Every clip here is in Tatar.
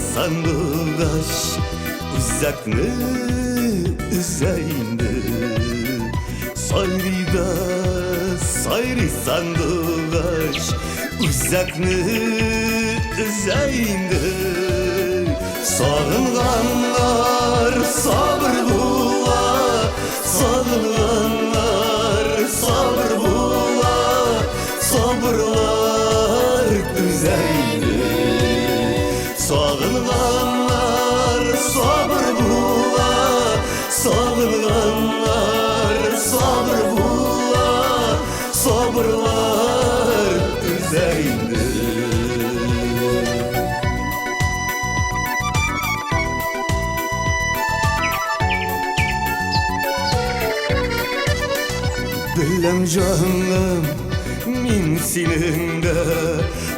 сандугач үзәкне өзә инде. Сайрый да сайрый сандугач үзәкне өзә инде. Сагынганнар сабыр була, сагынганнар сабыр була, сабырлар түзә инде. Сагынганнар сабыр була, сагынганнар сабыр була, сабырлар түзә инде. Беләм җаным, мин синең дә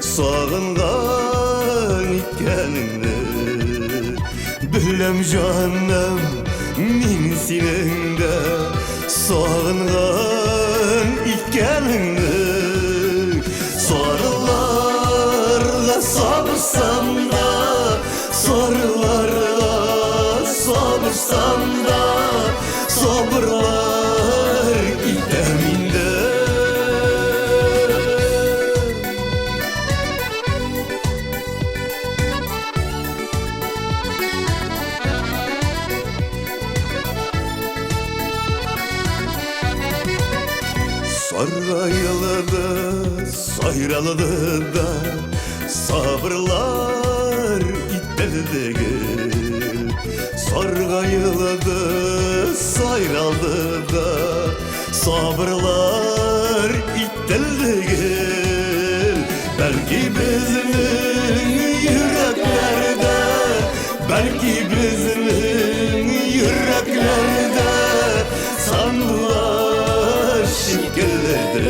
сагынган икәнеңне. Беләм җаным, мин синең дә сагынган икәнеңне. Сарыларга сабырсам да, сарыларга сабырсам да, сабырлар итәм инде. Саргайылды, сайралды да, сабырлар ителде гел. Саргайылды, сайралды да, сабырлар ителде гел. Бәлки безнең йөрәкләрдә, бәлки безнең йөрәкләрдә сандугач шикелледер.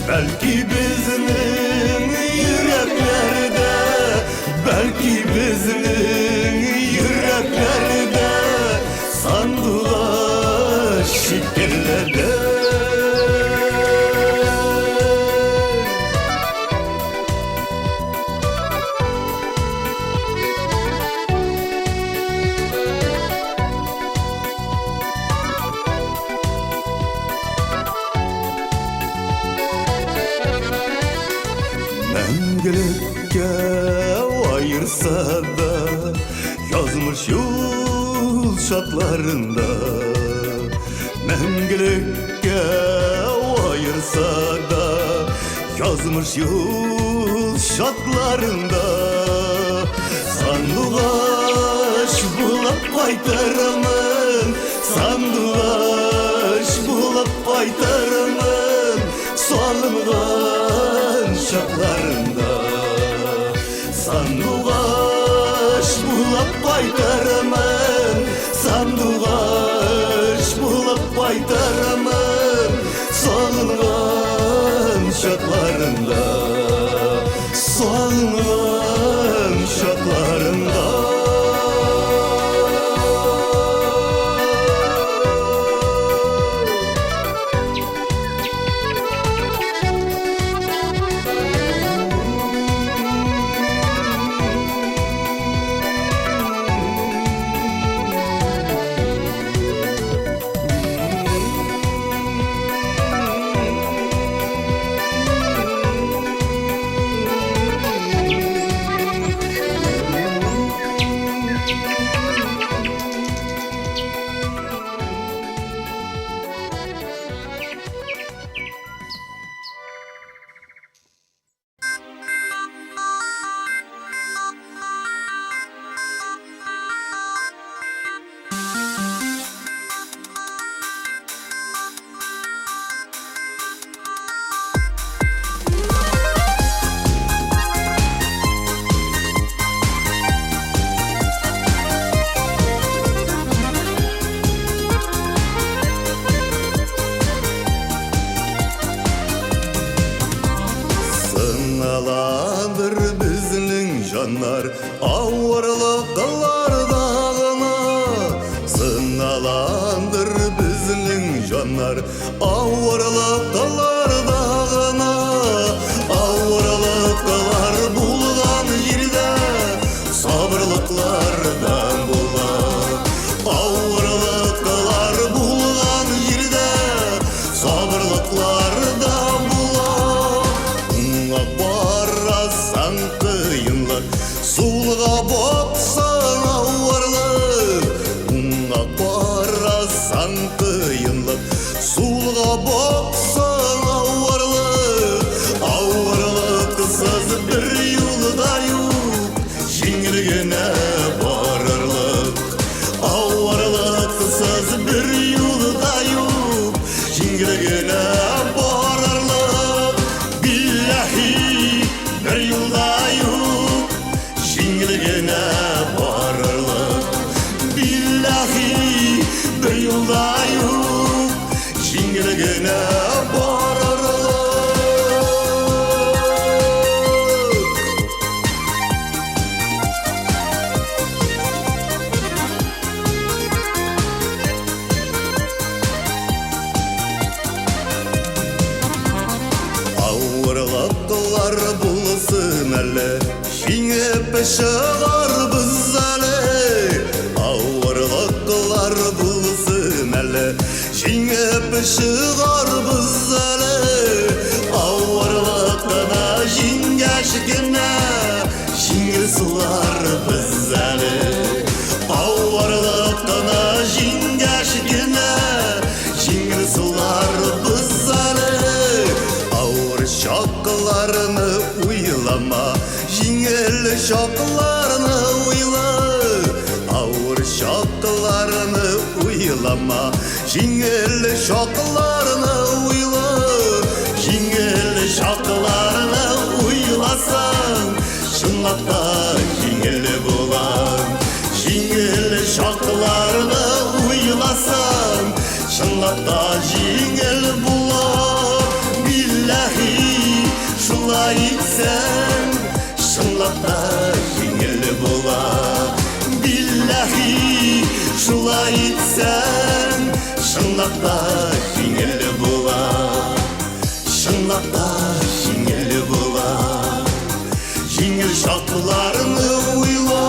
Бәлки безнең йөрәкләрдә, бәлки безнең йөрәкләрдә сандугач шикелледер. Мәңгелеккә аерса да язмыш юл шатларында. Мәңгелеккә аерса да язмыш юл шатларында. Сандугач булып кайтырмын, сандугач булып кайтырмын, салынган чакларында. Сандугач булып кайтырмын, сандугач булып кайтырмын, салынган чакларында. Салынган чакларында. Сыналадыр безнең җаннар авырлыкларда гына. Сыналадыр безнең җаннар авырлыкларда гына. Авырлыклар булган җирдә Сулга баксаң авырлык, уңга карасаң кыенлык. Сулга баксаң авырлык, авырлыксыз бер юл да юк, җиңел генә барырлык. Авырлыксыз бер юл да юк, җиңел генә барырлык. Билләһи, бер юл да юк, җиңел генә барырлык. Билләһи, бер юл да юк, җиңел генә барырлык. Авырлыклар булсын әле, җиңеп чыгарбыз әле. Авырлыклар булсын әле, җиңеп чыгарбыз әле. Авырлыкны җиңгәч кенә, җиңел суларбыз әле. Авырлыкны җиңгәч кенә, җиңел суларбыз әле. Авыр чакларны уйлама, җиңел чакларны уйла. Авыр чакларны уйлама, җиңел чакларны уйла. Җиңел чакларны уйласаң, чынлап та җиңел була. Җиңел чакларны уйласаң, чынлап та җиңел була. Билләһи, шулай итсәң, чынлап та җиңел була. Билләһи, шулай итсәң, чынлап та җиңел була. Чынлап та җиңел була. Җиңел чакларны уйла.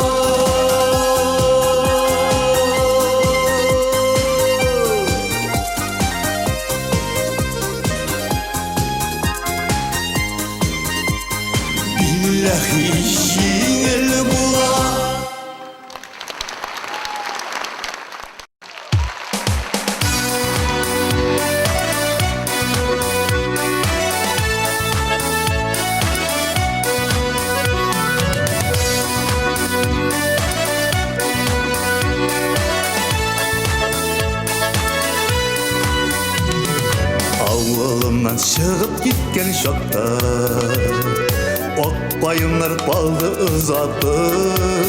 Билләһи, җиңел була. Авылымнан чыгып киткән чакта Ак каеннар калды озатып.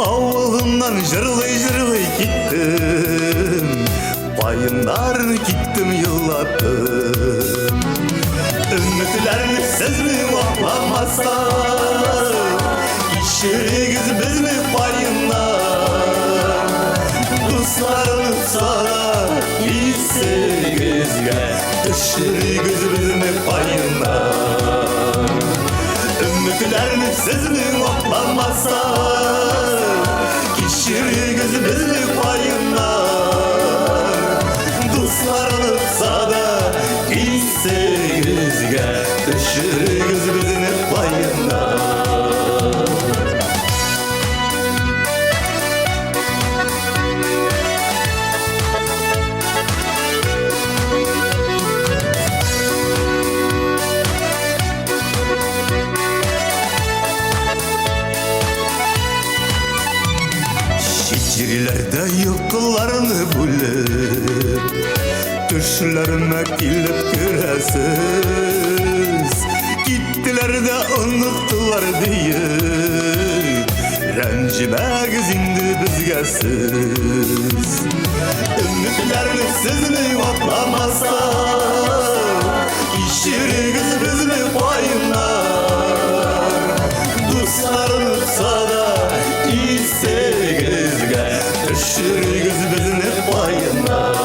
Авылымнан җырлый-җырлый киттем, Каеннарны киттем елатып. Өметләрне сезне вакламаса, Кичерегез безне, каеннар. Дуслар онытса да, исегезгә төшерегез безне, каеннар. Өметләрне сезнең акламаса, Кичерегез безне, каеннар. Дуслар онытса да, исегезгә төшерегез безне, каеннар. Чит җирләрдә йокыларны бүлеп, Төшләремә килеп керәсез. Киттеләр дә оныттылар диеп, Рәнҗемәгез инде безгә сез. Өметләрне сезнең акламаса, Кичерегез безне, каеннар. Дуслар онытса да, исегезгә төшерегез безне, каеннар.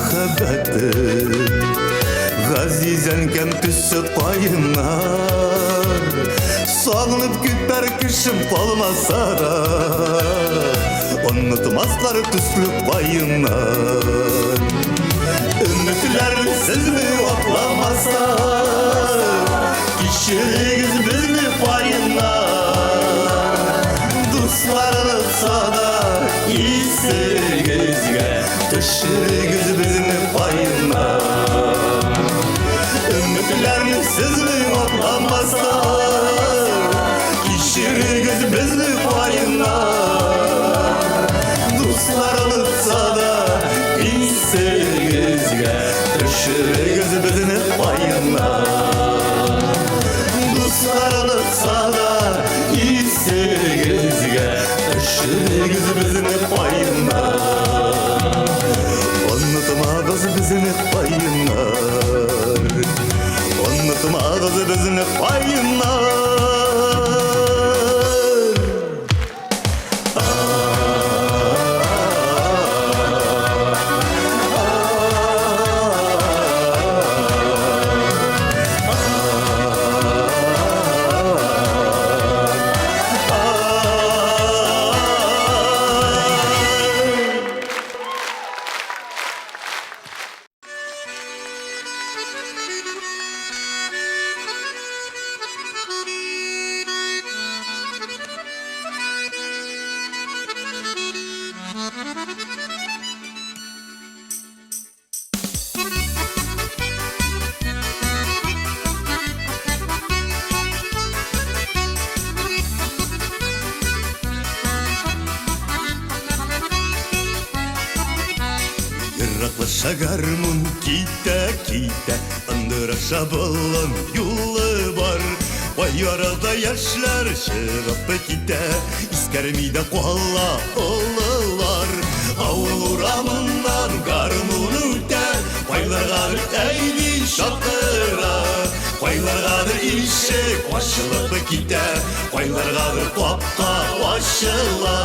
мәхәббәтем. Газиз әнкәм төсе каеннар. Сагынып көтәр кешем калмаса да, онытмаслар төсле каеннар. Өметләр сезне атламаса, кичерегез безне, каеннар. Дуслар онытса да, исегезгә төшерегез безне, каеннар. Өметләр сезне атламаса, кичерегез безне, каеннар. Дуслар онытса да, исегезгә төшерегез безне, каеннар. Дуслар онытса да, исегезгә төшерегез безне, каеннар. Онытмагыз безне, каеннар. Онытмагыз безне, каеннар. Ераклаша гармун китә, китә, ындыраша болын юлы бар. Кай арада яшьләр чыгып китә, искәрми дә кала олылар. Авыл урамыннан гармун үтә, кайларгадыр әйди чакыра. Кайларгадыр ишек ачылып китә, кайларгадыр капка ачыла.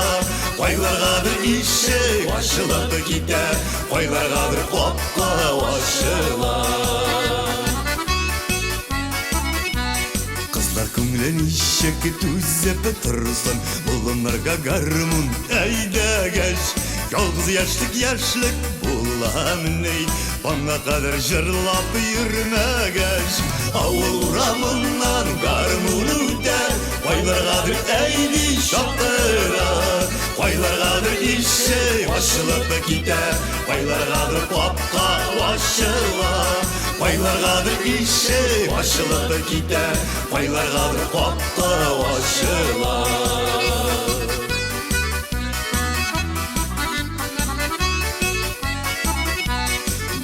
Кайларгадыр ишек ачылып китә, кайларгадыр капка ачыла. Кызлар күңеле ничек түзеп торсын, болыннарга гармун әйдәгәч. Ялгыз яшьлек яшьлек буламыни, таңга кадәр җырлап йөрмәгәч. Авыл урамыннан гармун үтә, кайларгадыр әйди чакыра. Кайларгадыр ишек ачылып китә, кайларгадыр капка ачыла. Кайларгадыр ишек ачылып китә, кайларгадыр капка ачыла.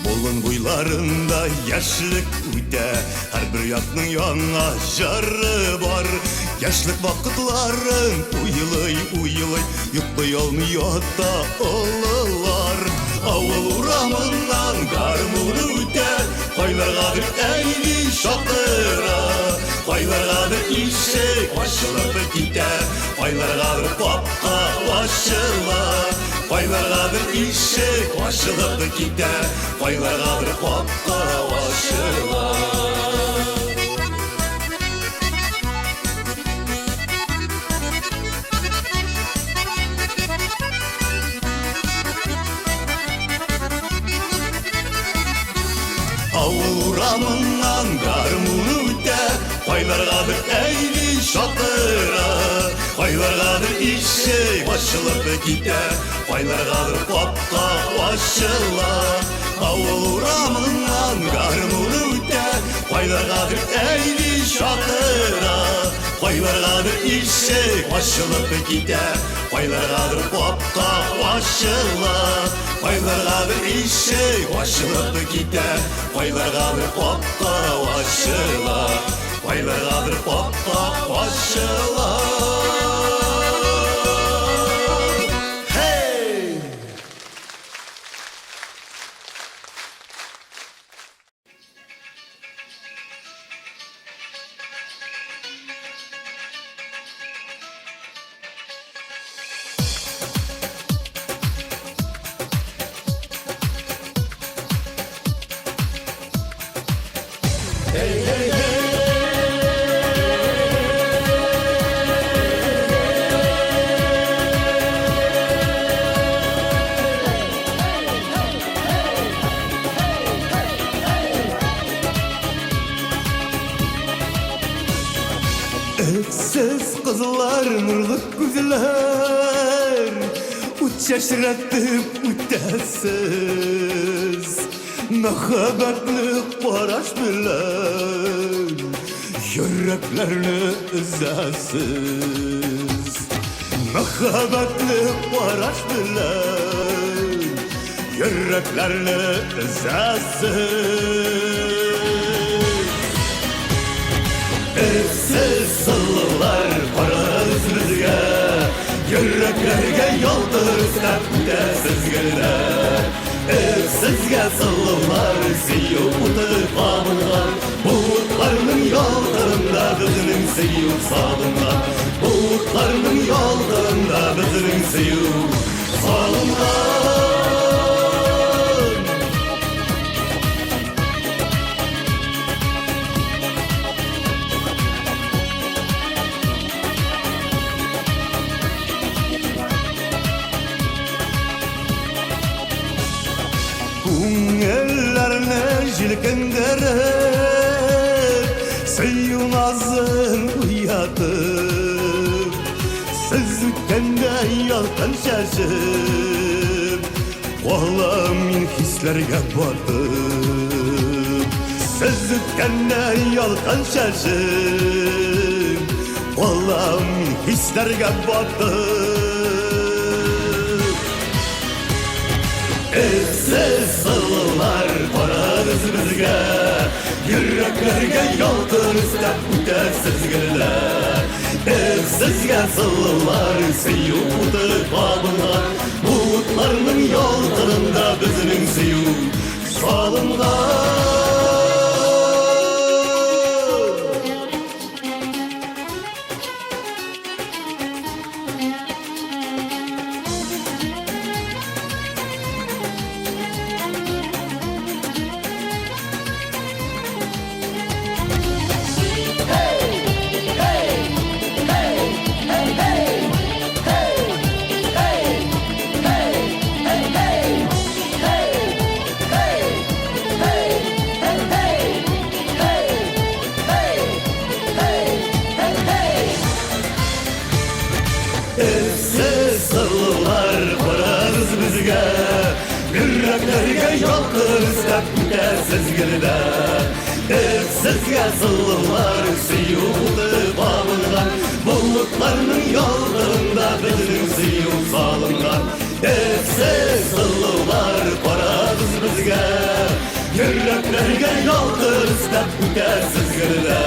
Болын буйларында яшьлек үтә, һәрбер якның яңа җыры бар. Яшьлек вакытларын уйлый, уйлый, йоклый алмый ята олылар. Авыл урамыннан гармун үтә, кайларгадыр әйди чакыра. Кайларгадыр ишек ачылып китә, кайларгадыр капка ачыла. Кайларгадыр ишек ачылып китә, кайларгадыр капка ачыла. Авыл урамыннан гармун үтә, кайларгадыр әйди чакыра. Кайларгадыр ишек ачылып китә, кайларгадыр капка ачыла. Авыл урамыннан гармун үтә, кайларгадыр әйди чакыра. Кайларгадыр ишек ачылып китә, кайларгадыр капка ачыла. Кайларгадыр ишек ачылып китә, кайларгадыр капка ачыла. Кайларгадыр капка ачыла. Hey! Сез кызлар, нурлы күзләр, Ут чәчрәтеп үтәсез. Мәхәббәтле караш белән Йөрәкләрне өзәсез. Мәхәббәтле караш белән Йөрәкләрне өзәсез. Сез сылулар карагыз безгә, Йөрәкләргә ялтыр өстәп үтәсез генә. Сезгә сылулар сөю уты кабынган, Бу утларның ялтырында безнең сөю салынган. Бу утларның ялтырында безнең сөю салынган. Күңелләрне җилкендереп, Сөю назын уятып, Сез үткәндә ялкын чәчеп, Калам мин хисләргә батып. Сез үткәндә ялкын чәчеп, Калам мин хисләргә батып. Сез сылулар карагыз безгә, Йөрәкләргә ялкын өстәп үтәсез генә. Сезгә сылулар сөю уты кабынган, Бу утларның ялкынында безнең сөю салынган. Сез сылулар карагыз безгә, Йөрәкләргә ялкын өстәп үтәсез генә. Сезгә сылулар сөю уты кабынган, Болытларның ялкынында безнең сөю салынган. Сез сылулар карагыз безгә, Йөрәкләргә ялкын өстәп үтәсез генә.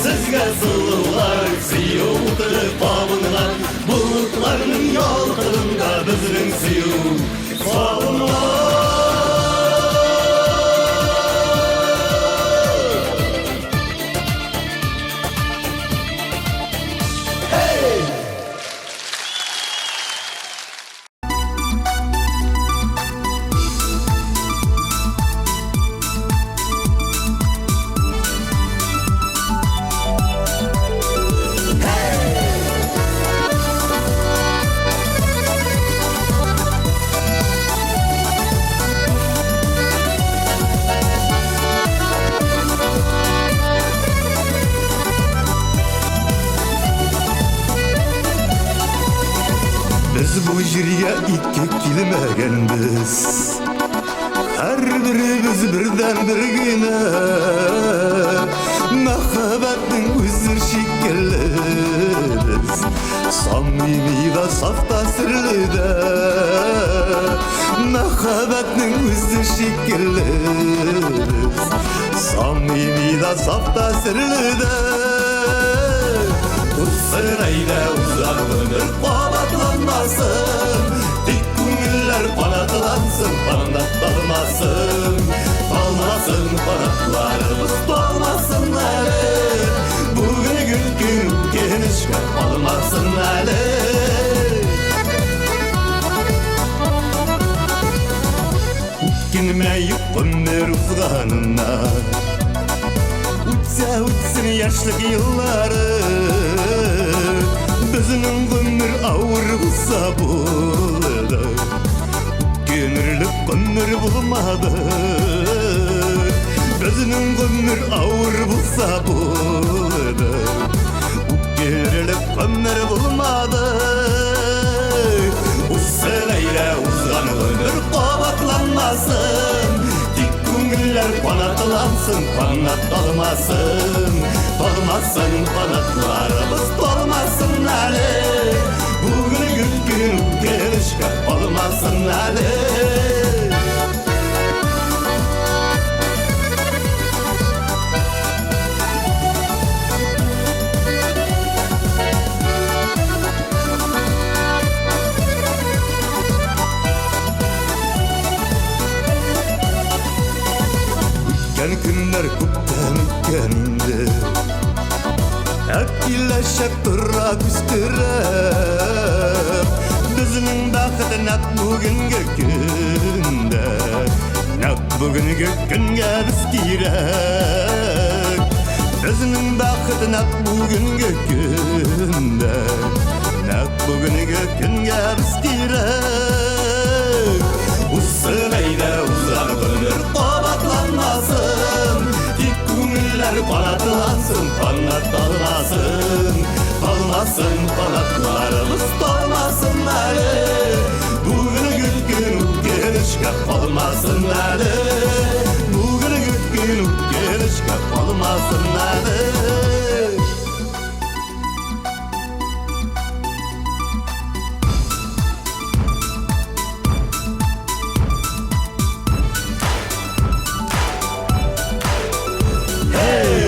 Сезгә сылулар сөю уты кабынган, Болытларның ялкынында безнең сөю салынган. Без бу җиргә ике килмәгәнбез, Һәрберебез бердән-бер генә. Мәхәббәтнең үзе шикелле без, Самими да, саф та, серле дә. Мәхәббәтнең үзе шикелле без, Самими да, саф та, серле дә. Узсын әйдә узган гомер кабатланмасын, Тик күңелләр канатлансын, канат талмасын. Талмасын канатларыбыз, талмасын әле. Бүгенге көн үткәнечкә калмасын әле. Үткән Үкенмәйек гомер узганына. Үтсә үтсен яшьлек еллары, Безнең гомер авыр булса булды. Үкенерлек гомер булмады. Безнең гомер авыр булса булды. Үкенерлек гомер булмады. Узсын әйдә узган гомер кабатланмасын. Тик күңелләр канатлансын, канат талмасын. Талмасын канатларыбыз талмасын әле. Бүгенге көн үткәнечкә калмасын әле. Үткән көннәр күптән үткән инде. Ә киләчәк тора күз терәп. Безнең бәхет нәкъ бүгенге көндә. Нәкъ бүгенге көнгә без кирәк. Безнең бәхет нәкъ бүгенге көндә. Нәкъ бүгенге көнгә без кирәк. Узсын әйдә узган гомер кабатланмасын. Тик күңелләр канатлансын, канат талмасын. Талмасын канатларыбыз талмасын әле. Бүгенге көн үткәнечкә калмасын әле. Бүгенге көн үткәнечкә калмасын әле.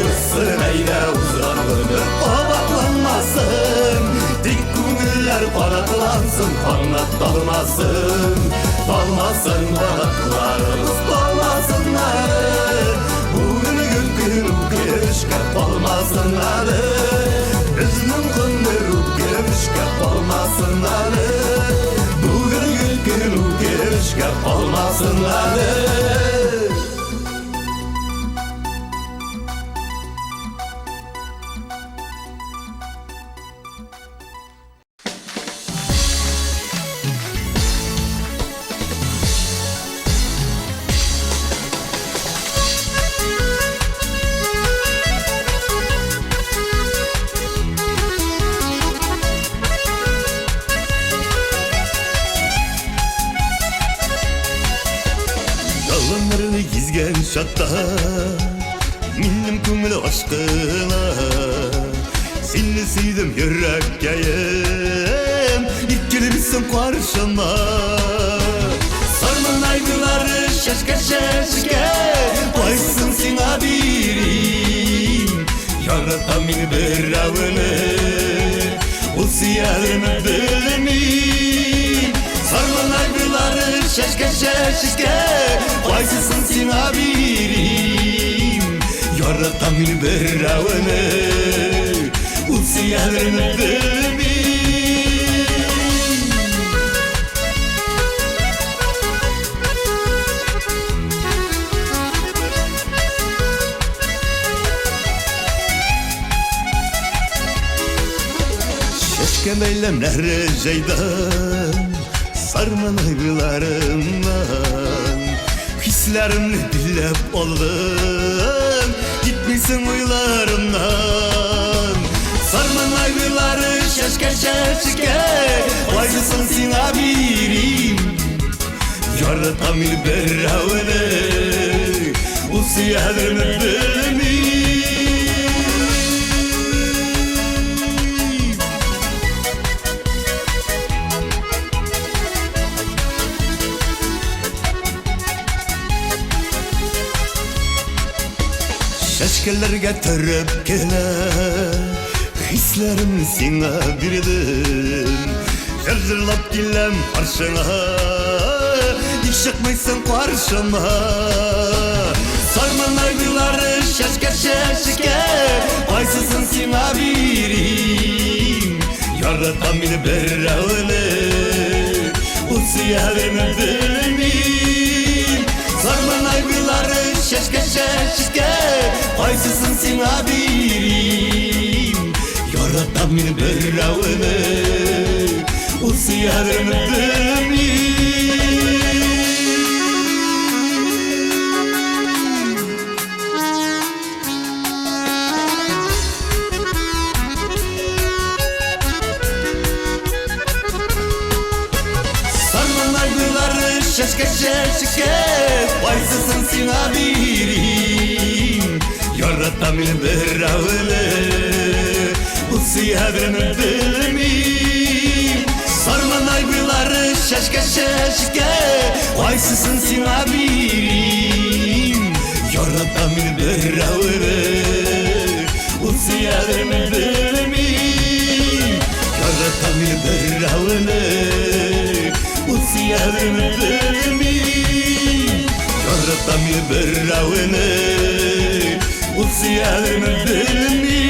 Узсын әйдә узган гомер кабатланмасын. Тик күңелләр канатлансын, канат талмасын. Талмасын канатларыбыз талмасын әле. Бүгенге көн үкенечкә калмасын әле. Безнең гомер үкенечкә калмасын әле. Бүгенге көн үкенечкә калмасын әле. Далаларны гизгән чакта Минем күңел ашкына. Сине сөйдем, йөрәккәем, Икелмисең каршыма. Сарман айгырлары чәчкә чәчкә, Кайсын сиңа бирим? Яратам мин берәүне, Ул сөярме белмим. Сарман айгырлары чәчкә чәчкә, Кайсысын сиңа бирим? Яратам мин берәүне, Ул сөярме белмим. Чәчкә бәйләмнәре җайдан, Сарман айгырларыннан Хисләремне биләп алдың, Китмисең уйларымнан. Сарман айгырлары чәчкә чәчкә, Кайсысын сиңа бирим? Яратам мин берәүне, Ул сөярме белмим. Чәчкәләргә төреп кенә Хисләремне сиңа бирдем. Җыр җырлап киләм каршыңа, Ник чыкмыйсың каршыма? Сарман айгырлары чәчкә чәчкә, Кайсысын сиңа бирим? Яратам мин берәүне, Ул сөярме белмим. чәчкә чәчкә, кайсысын сиңа бирим? Яратам мин берәүне, ул сөярме белмим. Сарманнар буйлары чәчкә чәчкә, кайсысын сиңа бирим? Яратам мин берәүне, ул сөядерме белмим. Сарманнар буйлары чәчкә чәчкә, кайсысын сиңа бирим? Яратам мин берәүне, ул сөядерме белмим. Яратам мин берәүне, ул сөядерме белмим. Яратам мин берәүне, ул сөядерме белмим.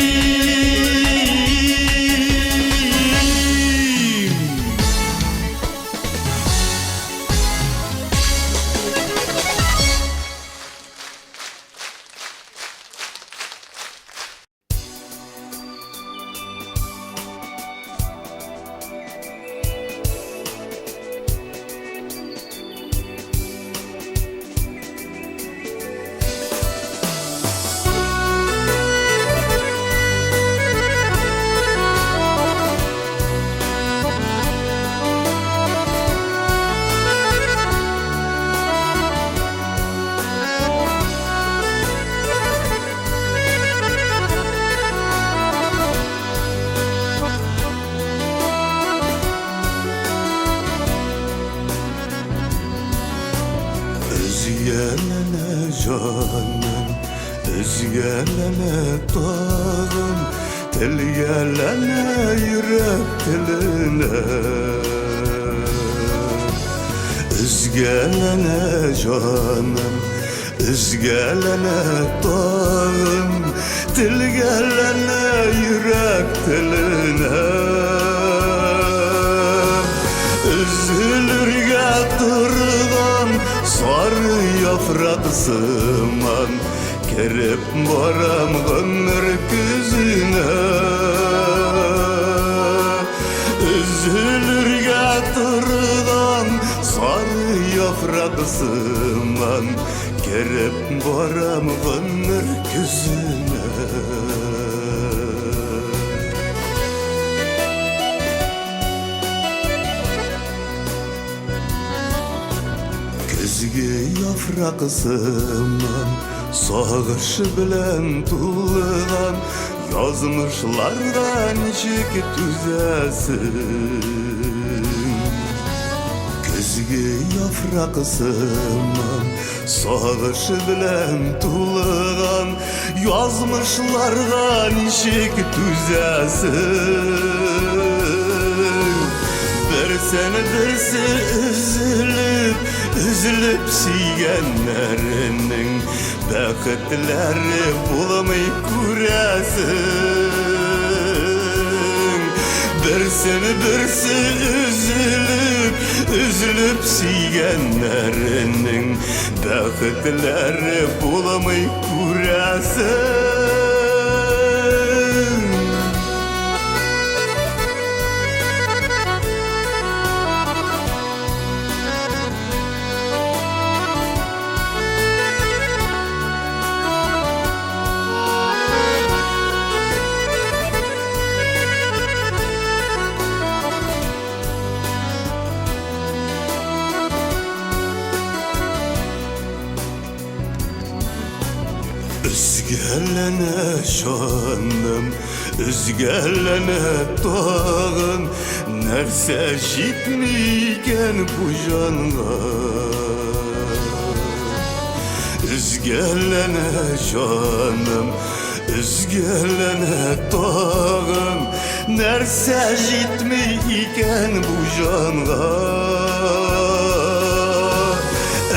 Өзгәләнә җаным, өзгәләнә тагын, телгәләнә йөрәк теленә. Өзгәләнә җаным, өзгәләнә тагын, телгәләнә йөрәк теленә. Өзелергә торган сары яфрак сыман, кереп барам гомер көзенә. Өзелергә торган сары яфрак сыман, кереп барам гомер көзенә. Көзге яфрак сыман, сагыш белән тулган язмышларга ничек түзәсең? Көзге яфрак сыман, сагыш белән тулган язмышларга ничек түзәсең? Берсен берсе өзелеп, өзелеп сөйгәннәренең бәхетләре булмый күрәсең. Берсен берсе өзелеп, өзелеп сөйгәннәренең бәхетләре булмый күрәсең. Өзгәләнә җаным, өзгәләнә тагын, нәрсә җитми икән бу җанга? Өзгәләнә җаным, өзгәләнә тагын, нәрсә җитми икән бу җанга?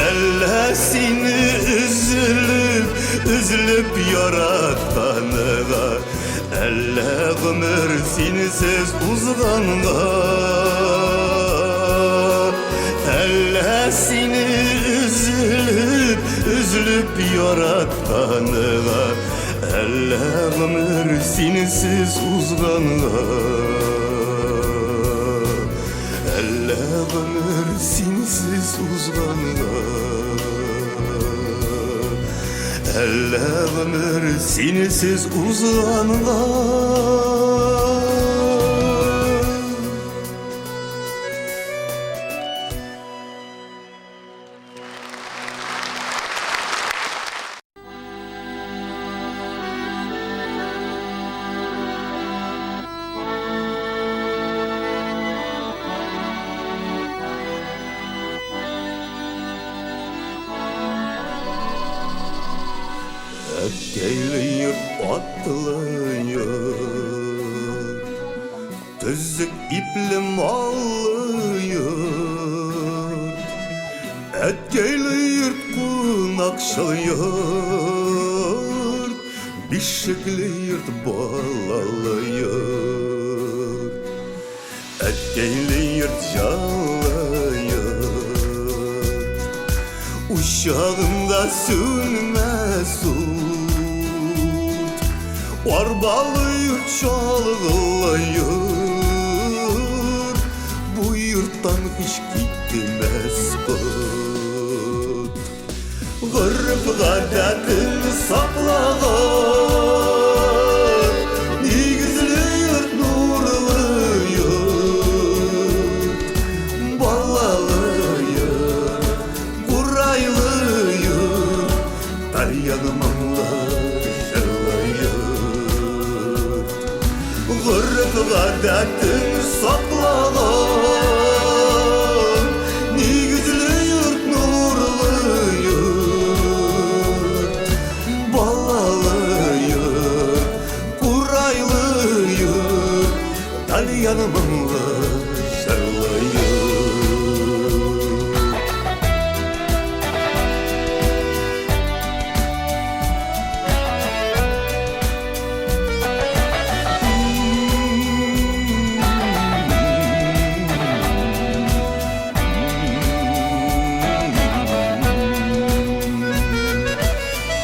Әллә сине өзелеп, өзелеп яратканга, әллә гомер синсез узганга? Әллә сине өзелеп, өзелеп Сөеп яратканга, әллә гомер синсез узганга, әллә гомер синсез узганга, әллә гомер синсез узганга. Әткәйле йорт, атлы йорт, төзек ипле маллы йорт. Әткәйле йорт, кунакчыл йорт, бишекле йорт, балалы йорт. Әткәйле йорт, җанлы йорт, учагында сүнмәс ут. Арбалы йорт, чалгылы йорт, бу йорттан һич китмәс кот. Гореф-гадәтен саклаган, нигезле йорт, нурлы йорт, балалы йорт, курайлы йорт, тальян моңлы җырлы йорт. Гореф-гадәтен саклаган, нигезле йорт, нурлы йорт, балалы йорт, курайлы йорт, тальян моңлы җырлы йорт.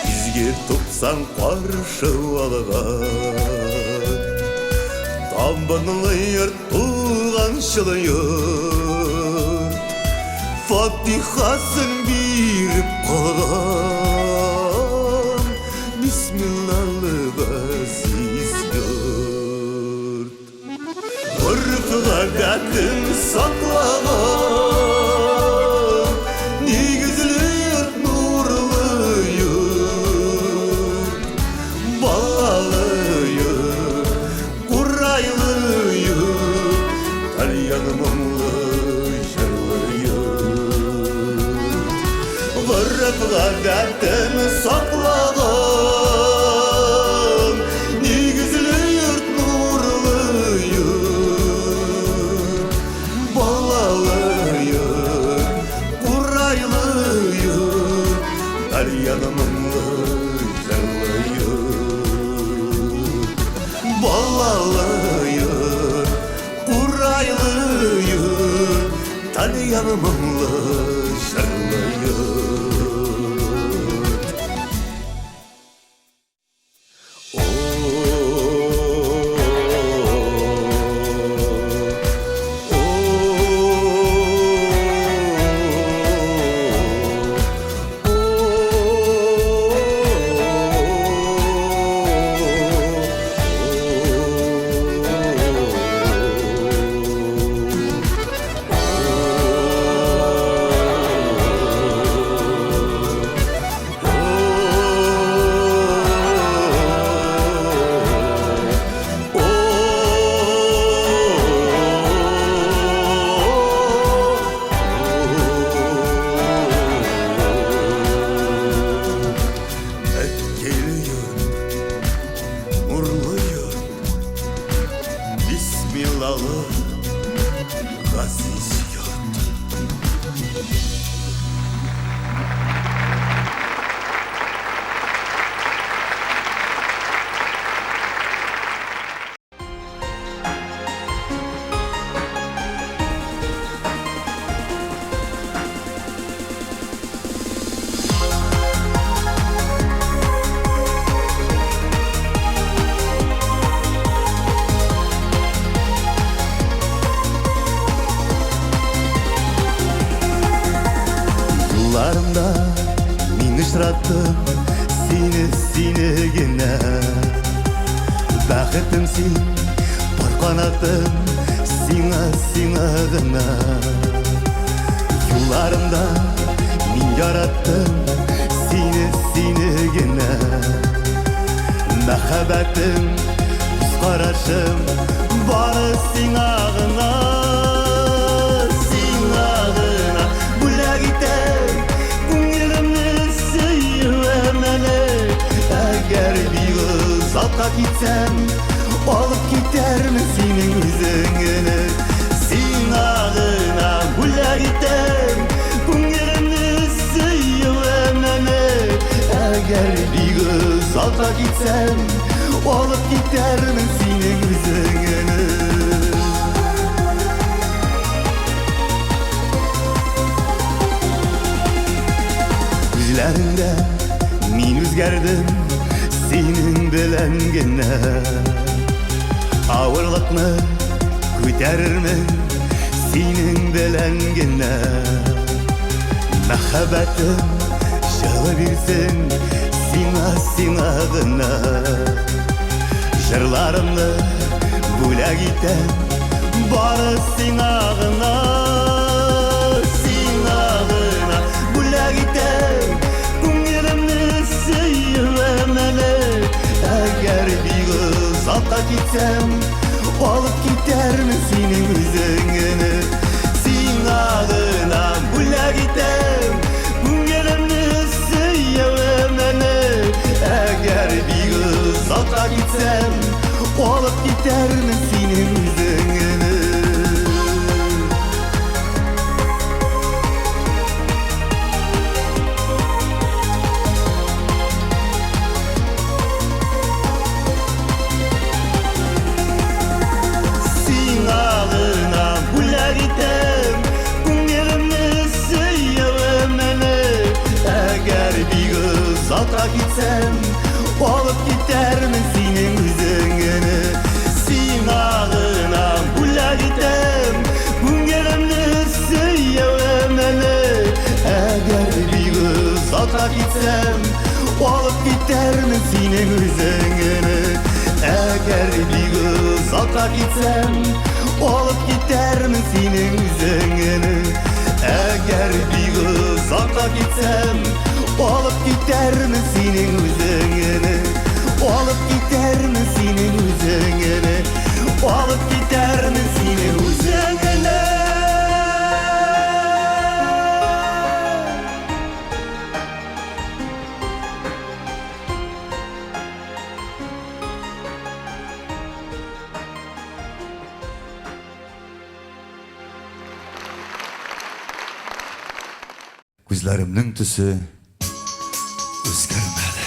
Изге туксан каршы алган, табынлы йорт, туганчыл йорт, фатихасын биреп калган, бисмиллалы газиз йорт. Гореф-гадәтен саклаган, нигезле йорт, нурлы йорт, балалы йорт, курайлы йорт, тальян моңлы җырлы йорт. Гореф-гадәтен саклаган, нигезле йорт, нурлы йорт, балалы йорт, курайлы йорт, тальян моңлы җырлы йорт. Балалы йорт, курайлы йорт, тальян моңлы җырлы йорт. Яраттым сине, сине генә. Бәхетем син, пар канатым, сиңа, сиңа гына. Юлларымда мин яраттым сине, сине генә. Мәхәббәтем, күз карашым бары сиңа гына. Сиңа гына бүләк итәм күңелемне сөюем әле. Әгәр бик озакка китсәм, алып китәрмен синең үзеңне. Сиңа гына бүләк итәм күңелемне сөюем әле. Әгәр бик озакка китсәм, алып китәрмен синең үзеңне. Күзләреңдә мин үзгәрдем синең белән генә. Авырлыкны күтәрермен синең белән генә. Мәхәббәтем җылы бирсен сиңа, сиңа гына. Җырларымны бүләк итәм бары сиңа гына. Сиңа гына бүләк итәм күңелемне сөюем әле. Әгәр бик озакка китсәм, алып китәрмен синең үзеңне. Сиңа гына бүләк итәм күңелемне сөюем әле. Әгәр бик озакка китсәм, алып китәрмен синең үзеңне. Сиңа гына бүләк итәм күңелемне сөюем әле. Әгәр бик озакка китсәм, алып китәрмен синең үзеңне. Сиңа гына бүләк итәм күңелемне сөюем әле. Әгәр бик озакка китсәм, алып китәрмен синең үзеңне. Әгәр бик озакка китсәм, алып китәрмен синең үзеңне. Әгәр бик озакка китсәм, алып китәрмен синең үзеңне. Алып китәрмен синең үзеңне. Алып китәрмен синең үзеңне. Күзләремнең төсе үзгәрмәде.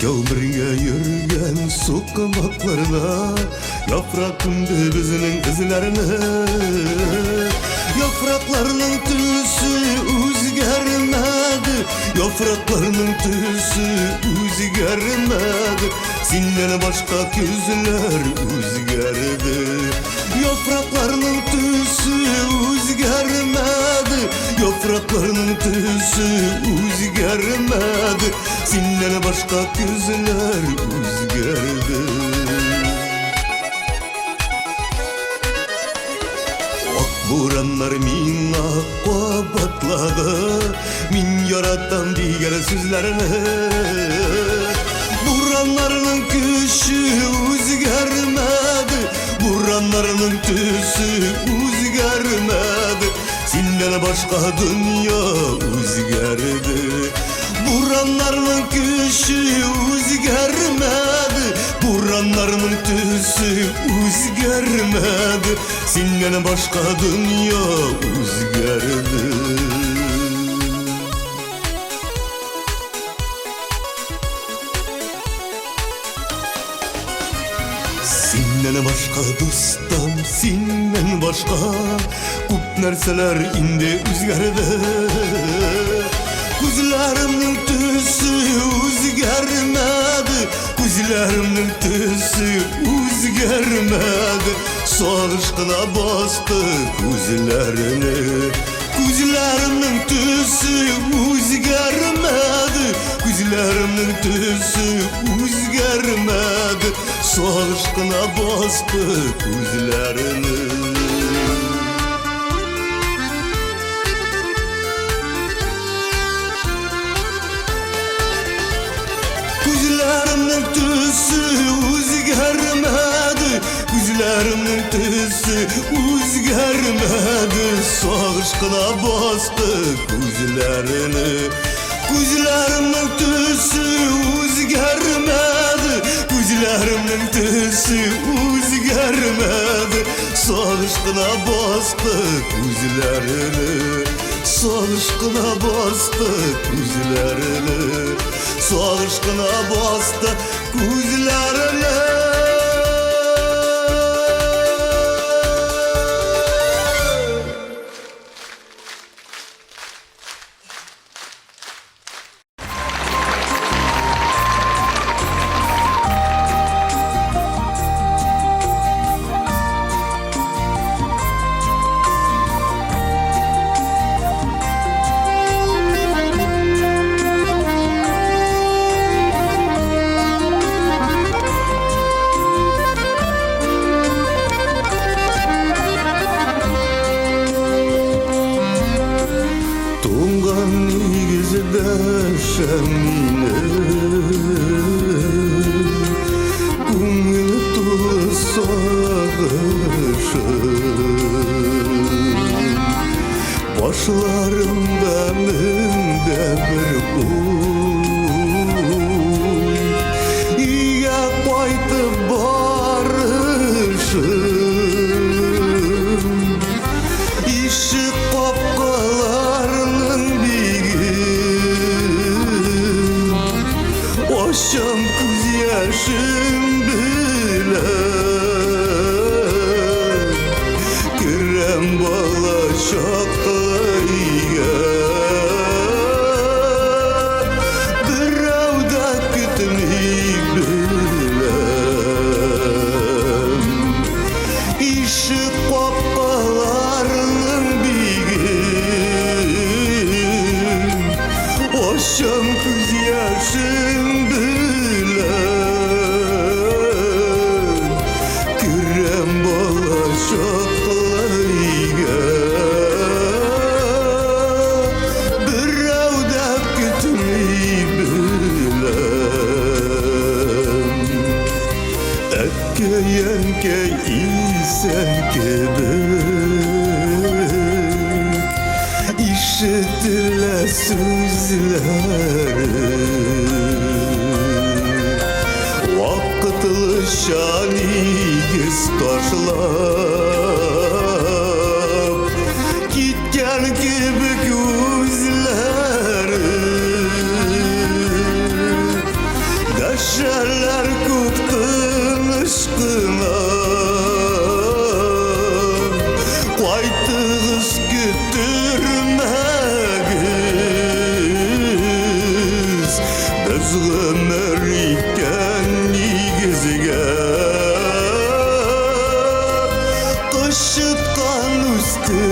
Икәү бергә йөргән сукмакларда яфрак күмде безнең эзләрне. Яфракларның төсе үзгәрмәде, яфракларның төсе үзгәрмәде. Синнән башка күзләр үзгәрде. Яфракларның төсе үзгәрмәде, яфракларның төсе үзгәрмәде. Синнән башка күзләр үзгәрде. Ак бураннар миңа кабатлады, мин яратам дигән сүзләрне. Бураннарның көче үзгәрмәде, бураннарның төсе үзгәрмәде. Синнән башка дөнья үзгәрде. Бураннарның көче үзгәрмәде, Бураннарның төсе үзгәрмәде, Синнән башка дөнья үзгәрде. Синнән башка дустым, синнән башка күп нәрсәләр инде үзгәрде. Күзләремнең төсе үзгәрмәде, күзләремнең төсе үзгәрмәде. Сагыш кына басты күзләрне. Күзләремнең төсе үзгәрмәде, күзләремнең төсе үзгәрмәде. Сагыш кына басты күзләрне. Күзләремнең төсе үзгәрмәде, күзләремнең төсе үзгәрмәде. Сагыш кына басты күзләрне. Күзләремнең төсе үзгәрмәде, күзләремнең төсе үзгәрмәде. Сагыш кына басты күзләрне. Сагыш кына басты күзләрне. Сагыш кына басты күзләрне. Туңган нигездә шәмне, Күңел тулы сагышым. Башларымда меңдә бер уй, Өйгә кайтып барышым. Ишек капкаларының биген Ачам күз яшем белән. Керәм бала чаклы өйгә, Берәү дә көтми беләм. Ишек капкаларының биген Ачам күз яшем белән. Керәм бала чаклы өйгә, Берәү дә көтми беләм. Әткәй, әнкәй исән кебек Ишетелә сүзләре. Вакытлыча нигез ташлап Киткән кебек үзләре. Дәшәләр күк тыныч кына, Кайтыгыз, көттермәгез. Без гомер иткән нигезгә Кычыткан үстермәгез.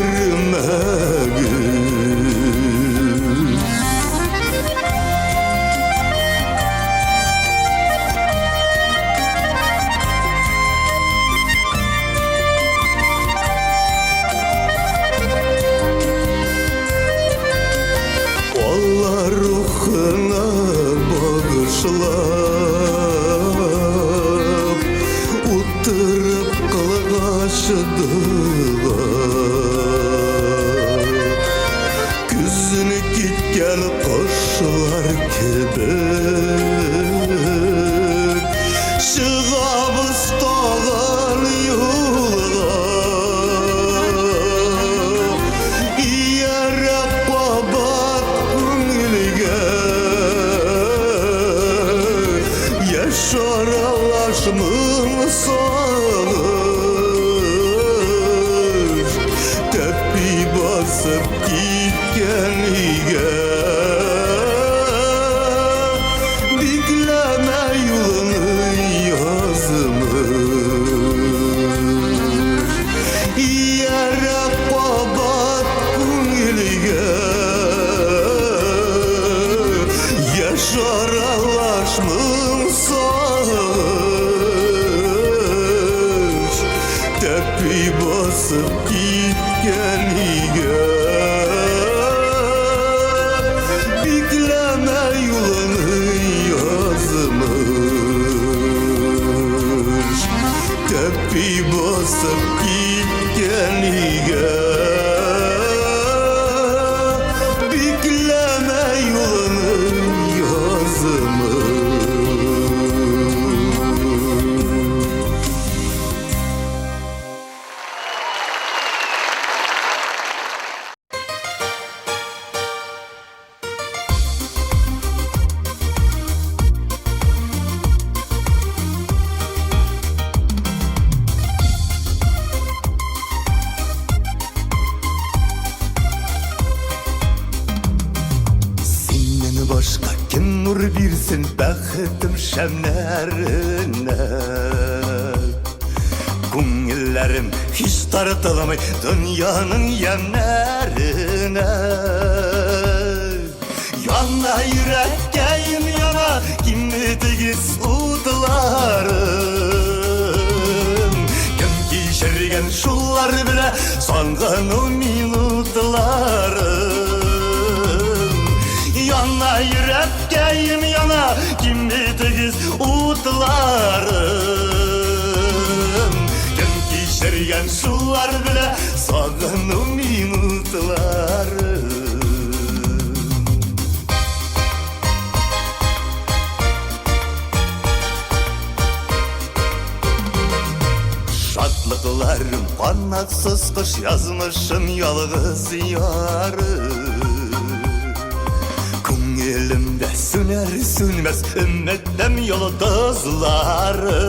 Алла рухына багышлап, Утырып кылгач дога, Көзен киткән кошлар кебек. Тәпи басып киткән өйгә. Бикләмә юлыңны язмыш. Тәпи басып киткән өйгә. Бикләмә юлыңны язмыш. Синнән башка кем нур бирсен бәхетем шәмнәренә? Күңелләрем һич тартылмый дөньяның ямнәренә. Яна йөрәккәем яна, киметегез утларым. Кем кичергән шулар белә сагыну минутларын. Яна йөрәккәем яна, киметегез утларым. Кем кичергән шулар белә сагыну минутларын. Шатлыкларым канатсыз кош, язмышым ялгыз ярым. Күңелемдә сүнәр сүнмәс өметтәм йолдызлары.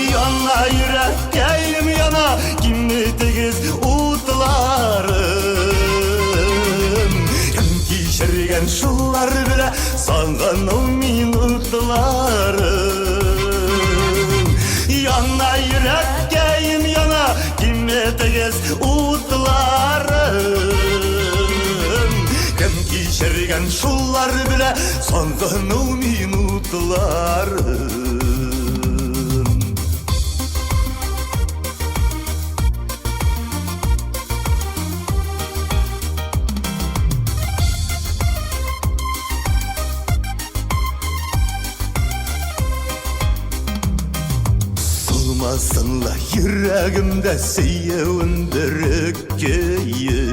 Яна йөрәккәем яна, киметегез утларым. Кем кичергән шулар белә сагыну минутларын. Яна йөрәккәем яна, киметегез утларым. Кем кичергән шулар белә сагыну минутларын. Солмасын ла йөрәгемдә сөюем бер көе.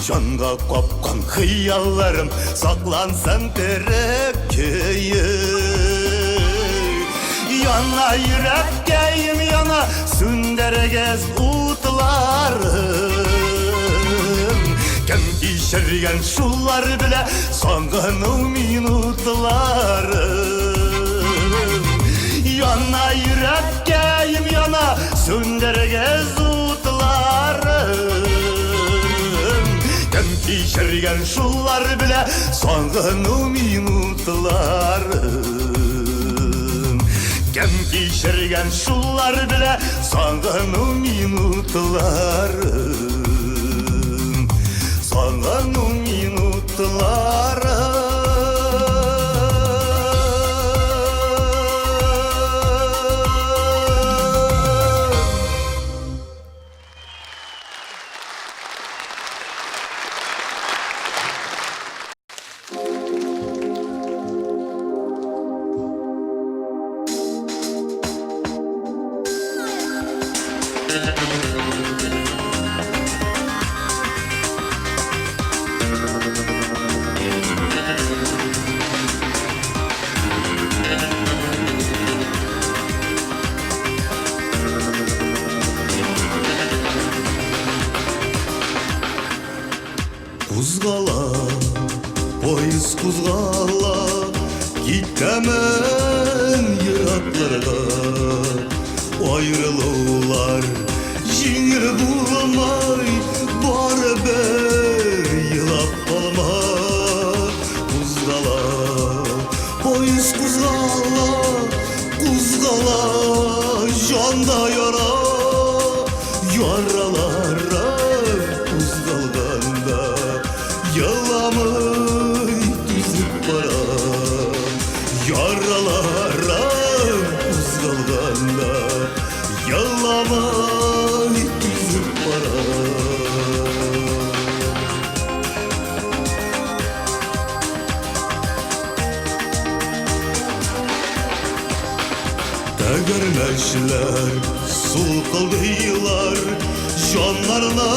Җанга капкан хыялларым саклансын тере көе. Яна йөрәккәем яна, сүндерегез утларым. Кем кичергән шулар белә сагыну минутларын. Яна йөрәккәем яна, сүндерегез утларым. Кем кичергән шулар белә сагыну минутларын. Кем кичергән шулар белә сагыну минутларын. Сагыну минутларын. Кузгала, поезд кузгала, китәмен еракларга. Аерылулар җиңел булмай, барыбер елап калма. Кузгала, поезд кузгала, кузгала, җанда яра, яраларым кузгалганда, еламый түзеп барам. Яраларым кузгалганда, Кузгалганда Еламай түзеп кара. Тәгәрмәчләр сулкылдыйлар, җаннарны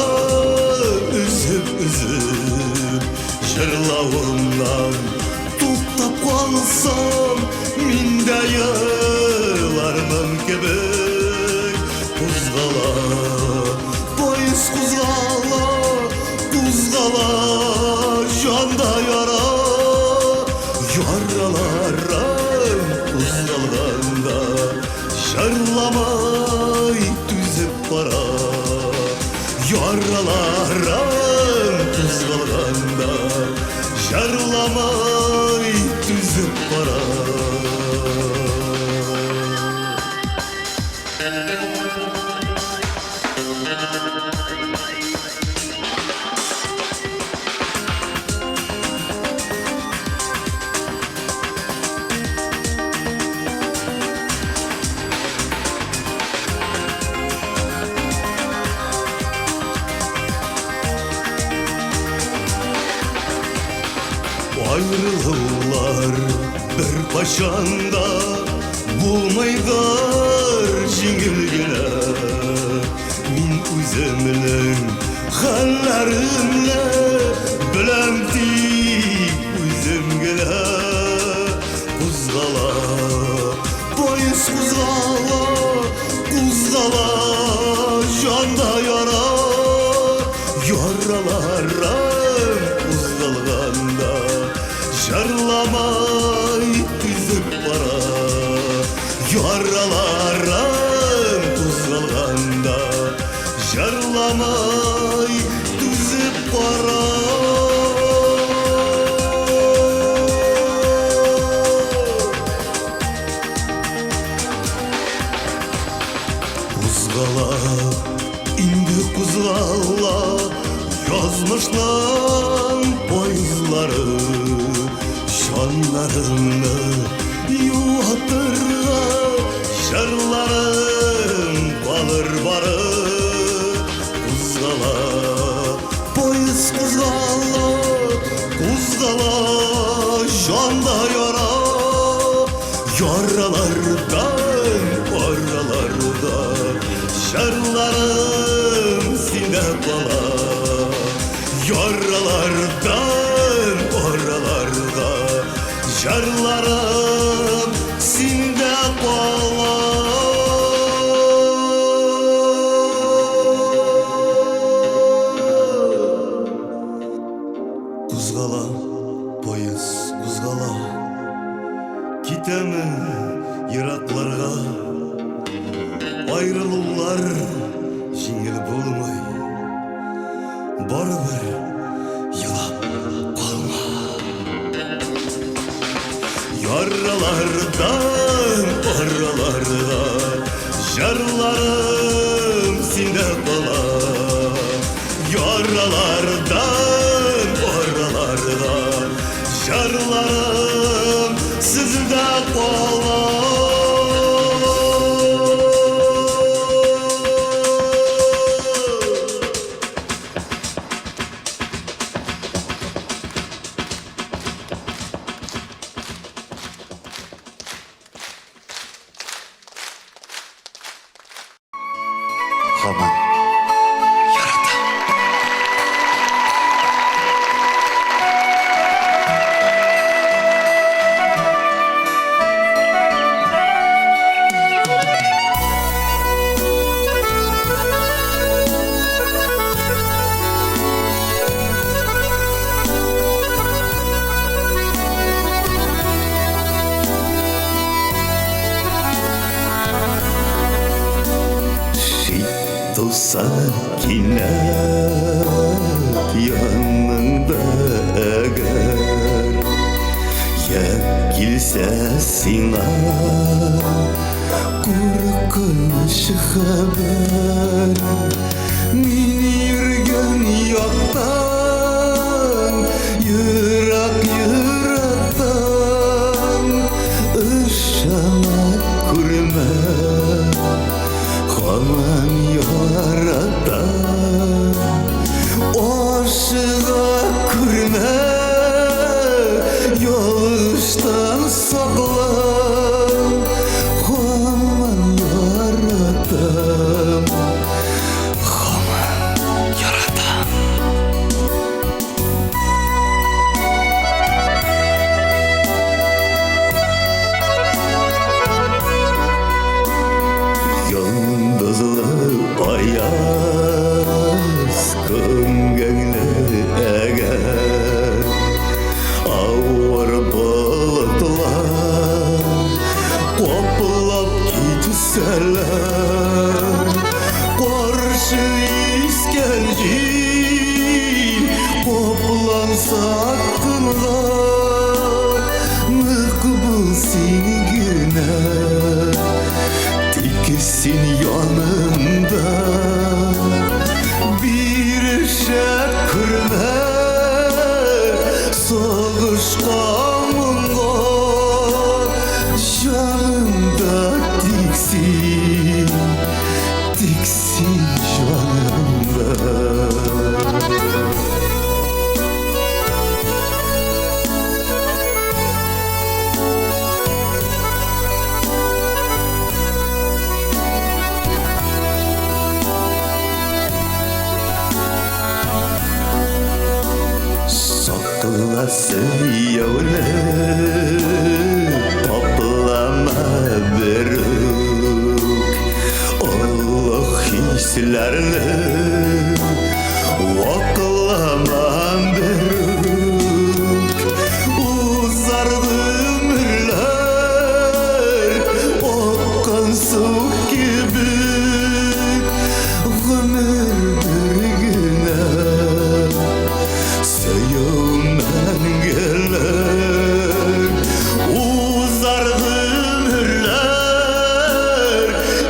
өзеп-өзеп, җырлавымнан туктап калсам, мин дә елармын кебек. Кузгала, поезд кузгала, кузгала, җанда яра, яраларым кузгалганда, җырламай түзеп кара. Яраларым кузгалганда, җырламай түзеп кара. Аерылулар беркайчан да булмыйдыр җиңел генә. Мин үземнең хәлләремне беләм тик үзем генә. Кузгала, поезд кузгала, кузгала, җанда яра, яраларым кузгалганда, җырламай түзеп бара. Яраларым кузгалганда, җырламай түзеп бара. Кузгала, инде кузгала, язмышның поездлары, җаннарымны юатырга, җырларым калыр бары. Кузгала, поезд кузгала, кузгала, җанда яра, яралардан, араларда, җырларым синдә кала. Яралардан, араларда, җырларым синдә кала. Кузгала, поезд кузгала, китәмен еракларга. Аерылулар җиңел булмый, барыбер елап калма. Яралардан араларга, җырларым синдә кала. Яралардан араларга, җырларым сездә кала. Һаман яратам. Шик туса кинәт яныңда әгәр, я килсә сиңа куркыныч хәбәр, мин йөргән яктан, ерак ерактан ышана күрмә. Һаман яратам. Ашыга күрмә, ялгыштан сакла. Һаман яратам. Һаман яратам. Йолдызлы аяз көнгеңне әгәр авыр болытлар каплап китсәләр, каршы искән җил капланса тынга, нык бул син генә, тик син янымда. Бирешә күрмә сагышка, моңга, җанымда тик син, тик син җанымда. Сакла сөюне, таплама берүк, олы хисләрне ваклама берүк. Узар гомерләр аккан су кебек, гомер бер генә, сөю мәңгелек. Узар гомерләр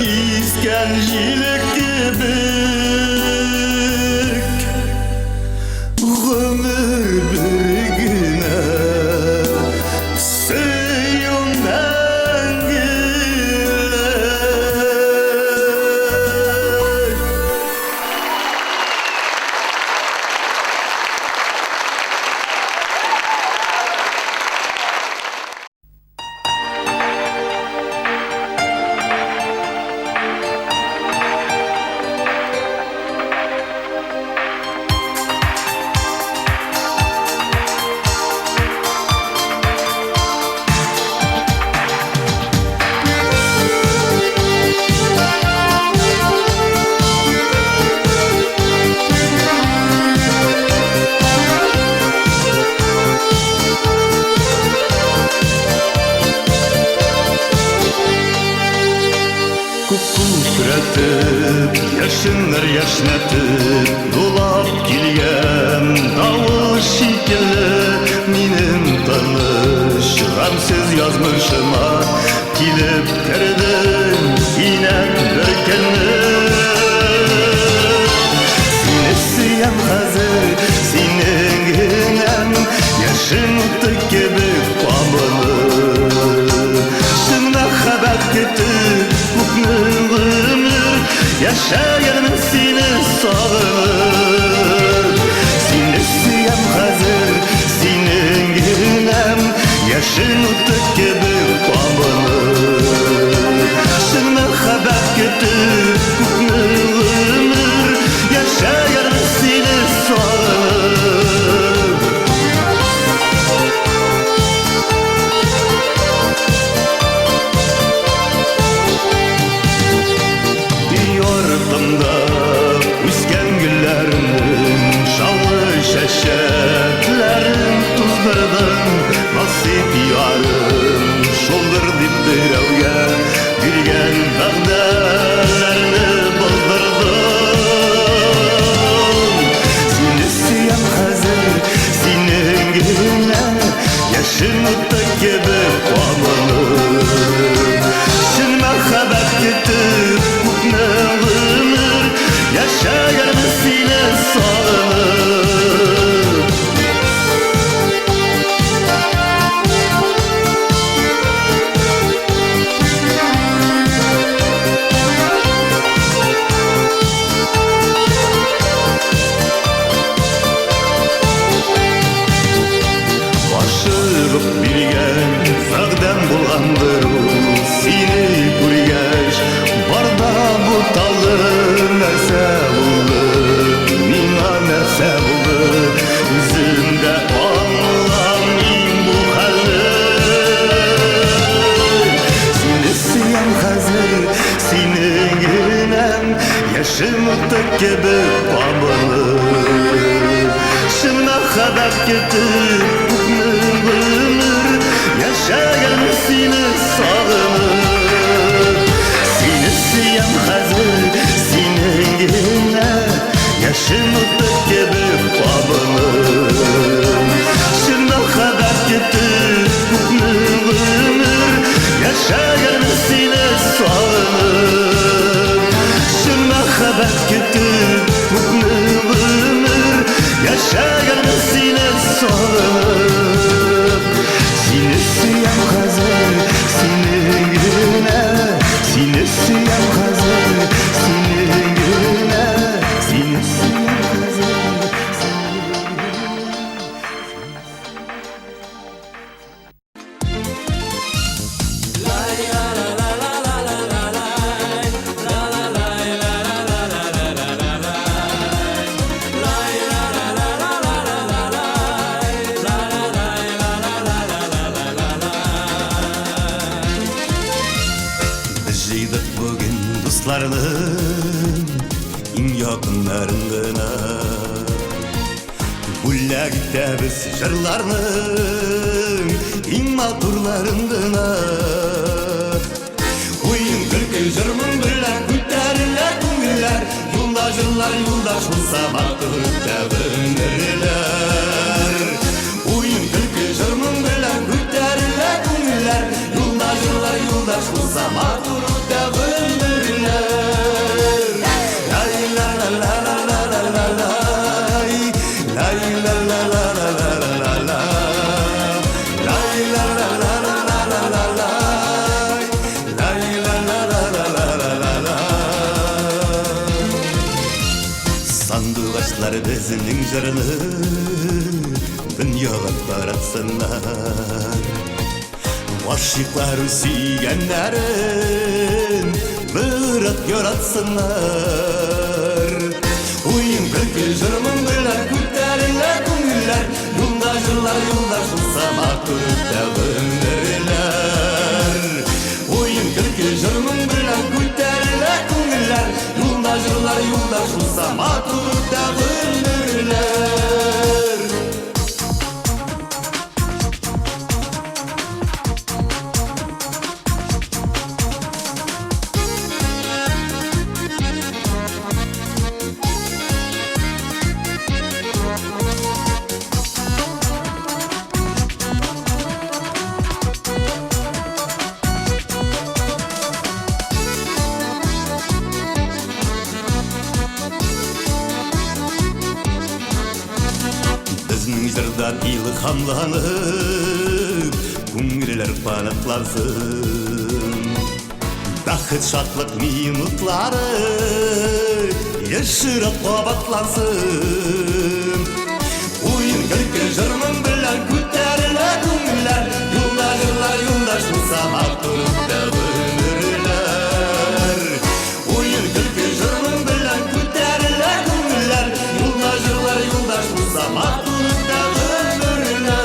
искән җил кебек, гомер бер генә, сөю мәңгелек. Күк күкрәтеп, яшеннәр яшьнәтеп, дулап килгән давыл шикелле, минем тыныч, гамьсез язмышыма килеп кердең кинәт бер көнне. Сине сөям хәзер, синең генәм, яшен уты кебек кабынып. Чын мәхәббәт көтеп, күпме гомер яшәгәнмен сине сагынып. Сине сөям хәзер, синең генәм, яшен уты кебек кабынып. Чын мәхәббәт көтеп, күпме гомер яшәгәнмен сине сагынып. Йортымда үскән гөлләрнең шаулы чәчәкләрен туздырдың, насыйп ярым. Яшем уты кебек кабынып, Чын мәхәббәт көтеп күпме гомер Яшәгән сине сагынып. Сине сөям хәзер, синең генә, Яшем уты кебек кабынып, Чын мәхәббәт көтеп күпме гомер Яшәгән сине сагынып. Чын мәхәббәт көтеп күпме гомер Яшәгән сине сагынып. Сине сөям хәзер, синең генә, Сине сөям хәзер, синең генә, Сине сөям хәзер, синең генә. Без җыйдык бүген дусларны, иң якыннарын гына. Бүләк итәбез җырларның иң матурларын гына. Уен, көлке, җыр-моң белән күтәрелә күңелләр, Юлда җырлар юлдаш булса матур үтә гомерләр. Уен, көлке, җыр-моң белән күтәрелә күңелләр, Юлда җырлар юлдаш булса матур үтә гомерләр. Лай ла ла ла ла ла ла ла лай, лай ла ла ла ла ла ла ла ла, лай ла ла ла ла ла ла ла лай, лай ла ла ла ла ла ла ла ла. Сандугачлар безнең җырны дөньяга таратсыннар. Гашыйклар сөйгәннәрен ныграк яратсыннар. Уен, көлке, җыр-моң белән күтәрелә күңелләр, Юлда җырлар юлдаш булса матур үтә гомерләр. Уен, көлке, җыр-моң белән күтәрелә күңелләр, Юлда җырлар юлдаш булса матур үтә гомерләр. Безнең җырдан илһамланып, күңелләр канатлансын. Бәхет, шатлык минутлары ешрак кабатлансын. Уен, көлке, җыр-моң белән күтәрелә күңелләр, Юлда җырлар юлдаш булса матур үтә гомерләр. Уен, көлке, җыр-моң белән күтәрелә күңелләр, Юлда җырлар юлдаш булса матур үтә гомерләр.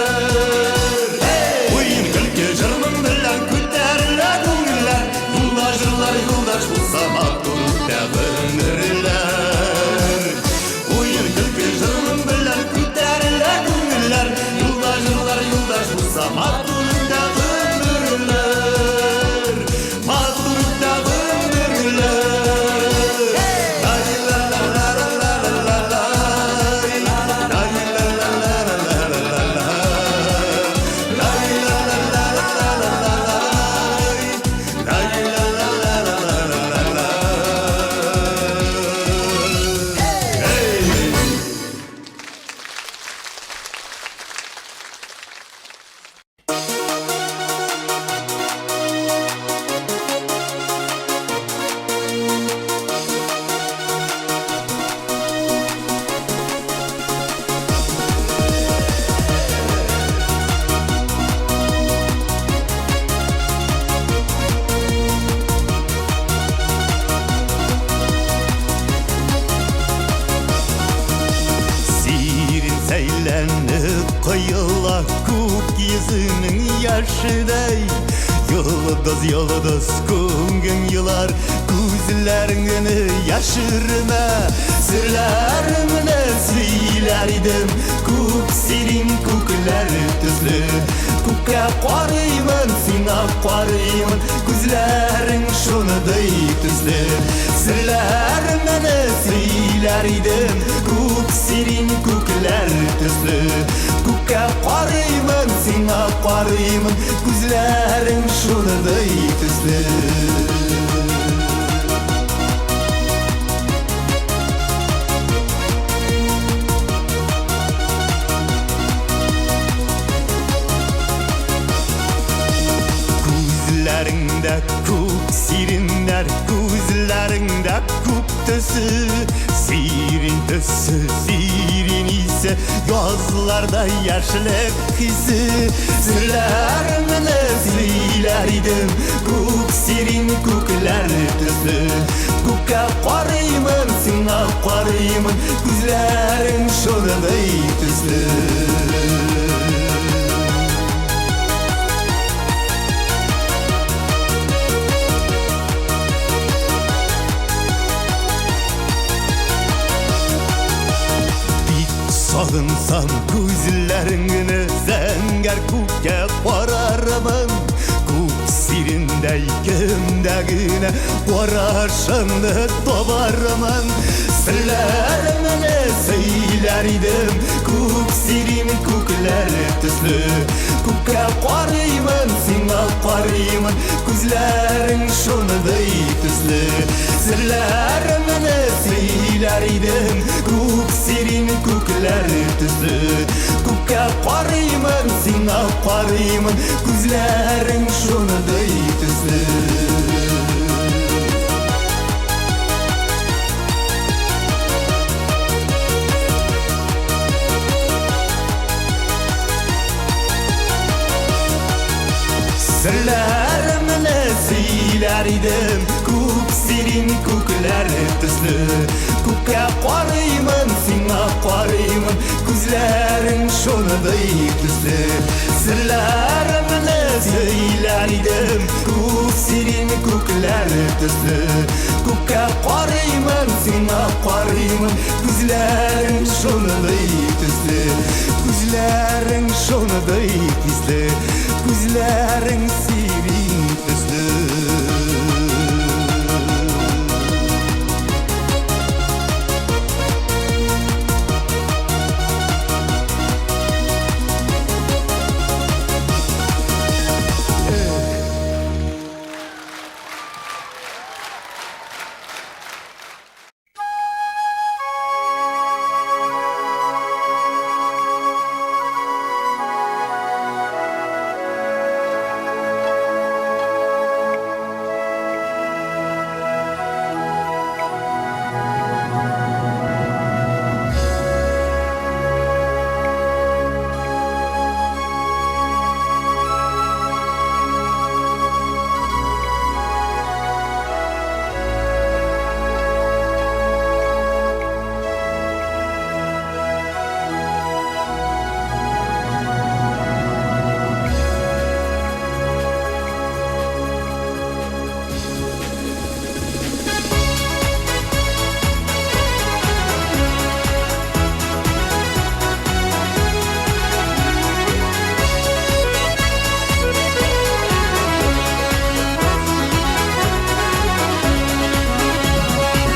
Уен, көлке, җыр-моң белән күтәрелә күңелләр, Юлда җырлар юлдаш булса матур үтә гомерләр. Уен, көлке, җыр-моң белән күтәрелә күңелләр, Юлда җырлар юлдаш булса матур үтә гомерләр. Матур үтә гомерләр. Лай ла ла ла ла ла ла ла лай. Лай ла ла ла ла ла ла ла ла. Лай ла ла ла ла ла ла ла лай. Лай ла ла ла ла ла ла ла ла. Hey! Сирин сәйләнеп коела күк йөзенең яшедәй. Йолдыз, йолдыз, күңгең елар күзләреңне. Күзләреңне яшермә, серләреңне сөйләр идем. Күк сирин күкләр төсле. Күккә карыймын, сиңа карыймын, күзләрең шундый төсле. Серләреңне сөйләр идем, күк сирин күкләр төсле. Күккә карыймын, сиңа карыймын, күзләрең шундый төсле. Күзләреңдә күк сиреннәр, күзләреңдә күк төсе, сирин төсе, сирин исе, язларда яшьлек хисе. Серләреңне сөйләр идем, күк сирин күкләр төсле. Күккә карыймын, сиңа карыймын, күзләрең шундый төсле. Бик сагынсам күзләреңне, зәңгәр күккә карармын. Күк сирендәй кемдә генә карашыңны табармын. Серләреңне сөйләр идем, күк сирин күкләр төсле. Күккә карыймын, сиңа карыймын, күзләрең шундый төсле. Серләреңне сөйләр идем, күк сирин күкләр төсле. Күккә карыймын, сиңа карыймын, күзләрең шундый төсле. Серләремне сөйләр идем, күк сирин күкләр төсле. Күккә карыймын, сиңа карыймын, күзләрең шундый төсле. Серләремне сөйләр идем, күк сирин күкләр төсле. Күккә карыймын, сиңа карыймын, күзләрең шундый төсле. Күзләрең шундый төсле, күзләрең сирин төсле.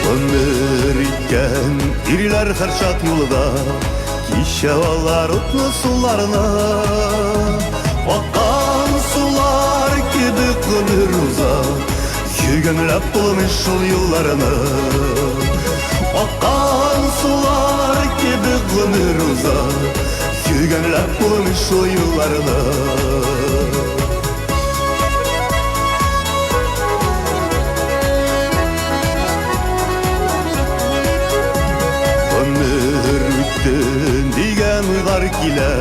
Гомер иткән ирләр һәрчак юлда, кичә алар утлы суларны. Аккан сулар кебек гомер уза, йөгәнләп булмый шул юлларны. Аккан сулар кебек гомер уза, йөгәнләп булмый шул юлларны. Гомер үтте дигән уйлар килә,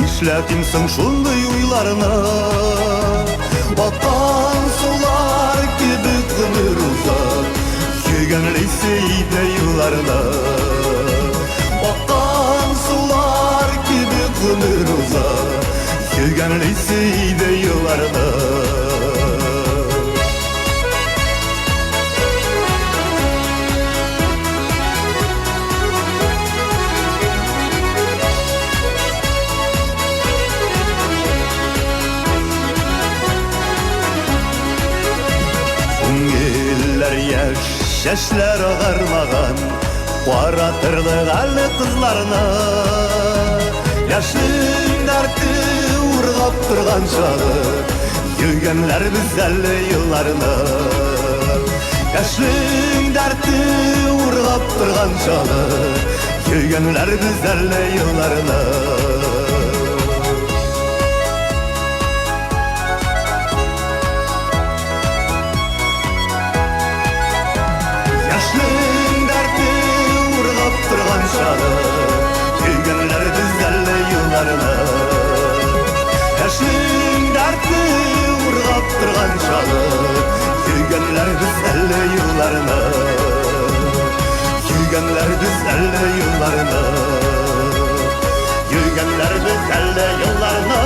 нишләтим соң шундый уйларны? Аккан сулар кебек гомер уза, йөгәнлисе иде юлларны. Аккан сулар кебек гомер уза, йөгәнлисе иде юлларны. Чәчләр агармаган, каратырлык әле кызларны. Яшьлек дәрте ургап торган чагы, йөргәннәр без әле елларны. Яшьлек дәрте ургап торган чагы, йөргәннәр без әле елларны. Яшьлек дәрте ургап торган чагы, йөргәннәр без әле елларны. Яшьлек дәрте ургап торган чагы, йөргәннәр без әле елларны. Йөргәннәр без әле елларны. Йөргәннәр без әле елларны.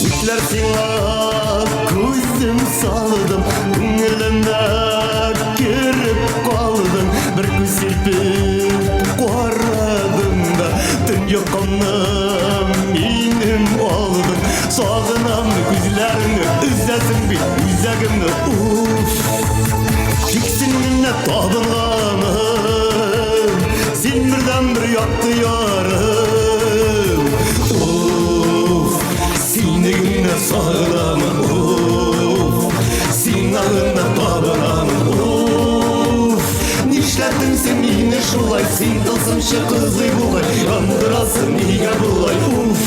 Никләр сиңа күзем салдым, күңелемә кереп калдың. Бер күз сирпеп карадың да, төн йокымны минем алдың. Сагынам күзләреңне, өзәсең бит үзәгемне, уф. Тик син генә табынганым, син бердәнбер якты ярым. Уф, сине генә сагынамын, уф, сиңа гына табынамын, уф. Нишләттең син мине шулай, син тылсымчы кызый бугай, яндырасың нигә болай, уф.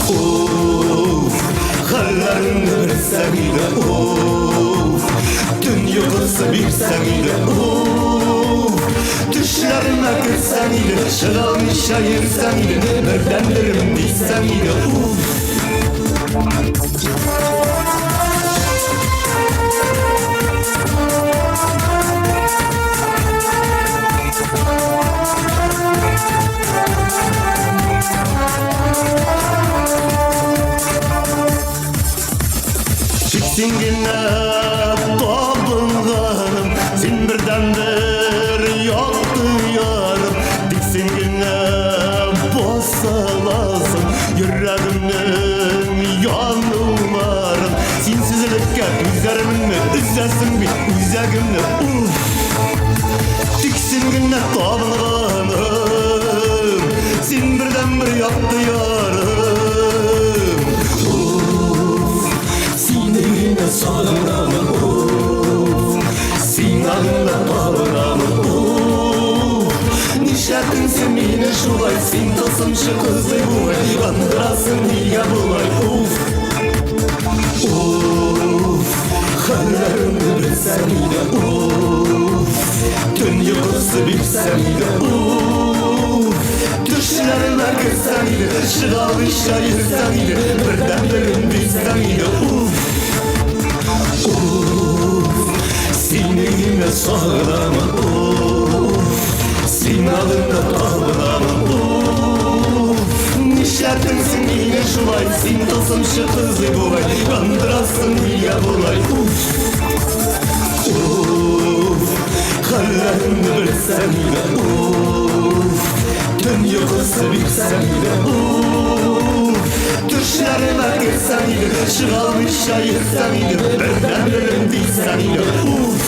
Уф, хәлләреңне белсәң иде, уф, төн йокысы бирсәң иде, уф, төшләремә керсәң иде, чыга алмыйча йөрсәң иде, бердәнберем дисәң иде, уф. Тик син генә табынганым, син бердәнбер якты ярым. Тик син генә басаласың йөрәгемнең януларын. Синсезлеккә түзәрменме, өзәсең бит үзәгемне, уф. Тик син генә табынганым, син бердәнбер якты ярым. Уф, сине генә сагынамын, уф, сиңа гына табынамын, уф. Нишләттең син мине шулай, син тылсымчы кызый бугай, яндырасың нигә болай, уф. Уф, хәлләремне белсәң иде, уф, төн йокысы бирсәң иде, уф, төшләремә керсәң иде, чыга алмыйча йөрсәң иде, бердәнберем дисәң иде, уф. Уф, сине генә сагынамын, уф, сиңа гына табынамын, уф. Нишләттең син мине шулай, син тылсымчы кызый бугай, яндырасың нигә болай, уф. Уф, хәлләремне белсәң иде, уф, төн йокысы бирсәң иде, уф, төшләремә керсәң иде, чыга алмыйча йөрсәң иде, бердәнберем дисәң иде, уф.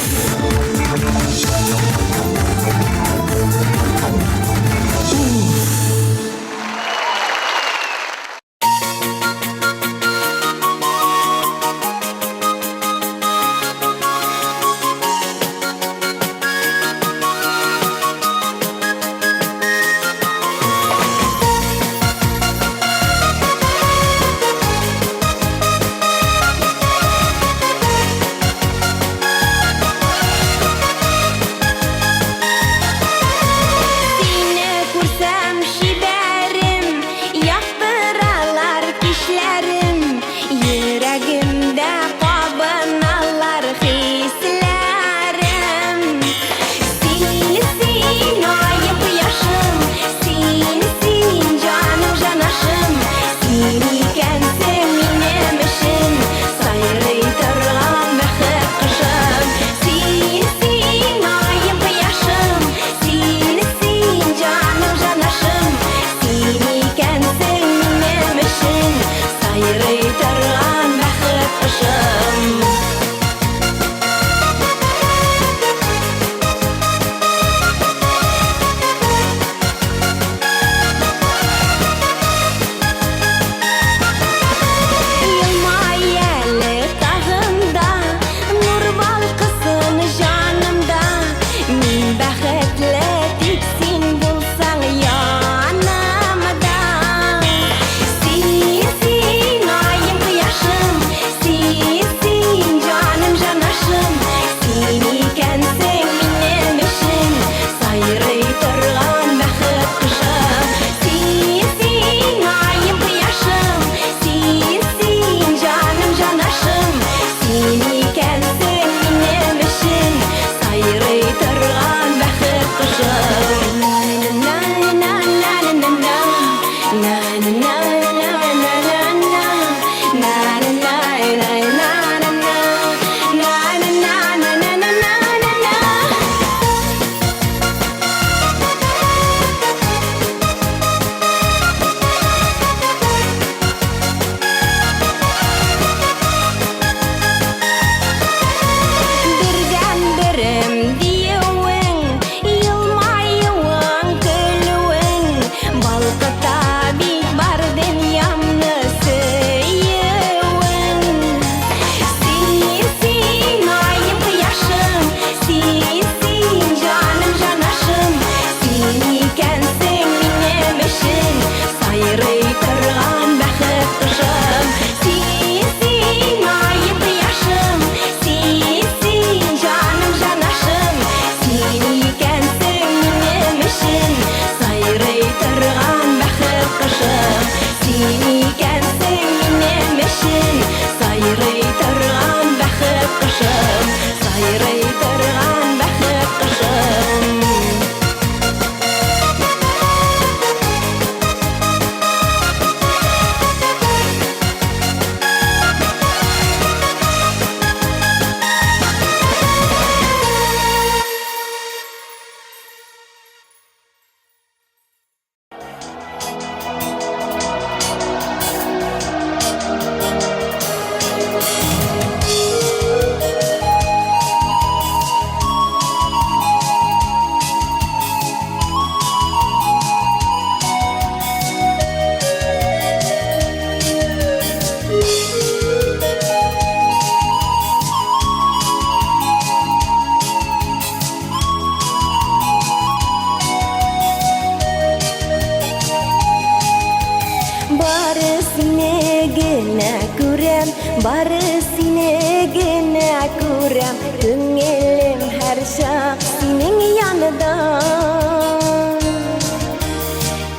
күрәм, бары сине генә күрәм. Күңелем һәрчак синең янда.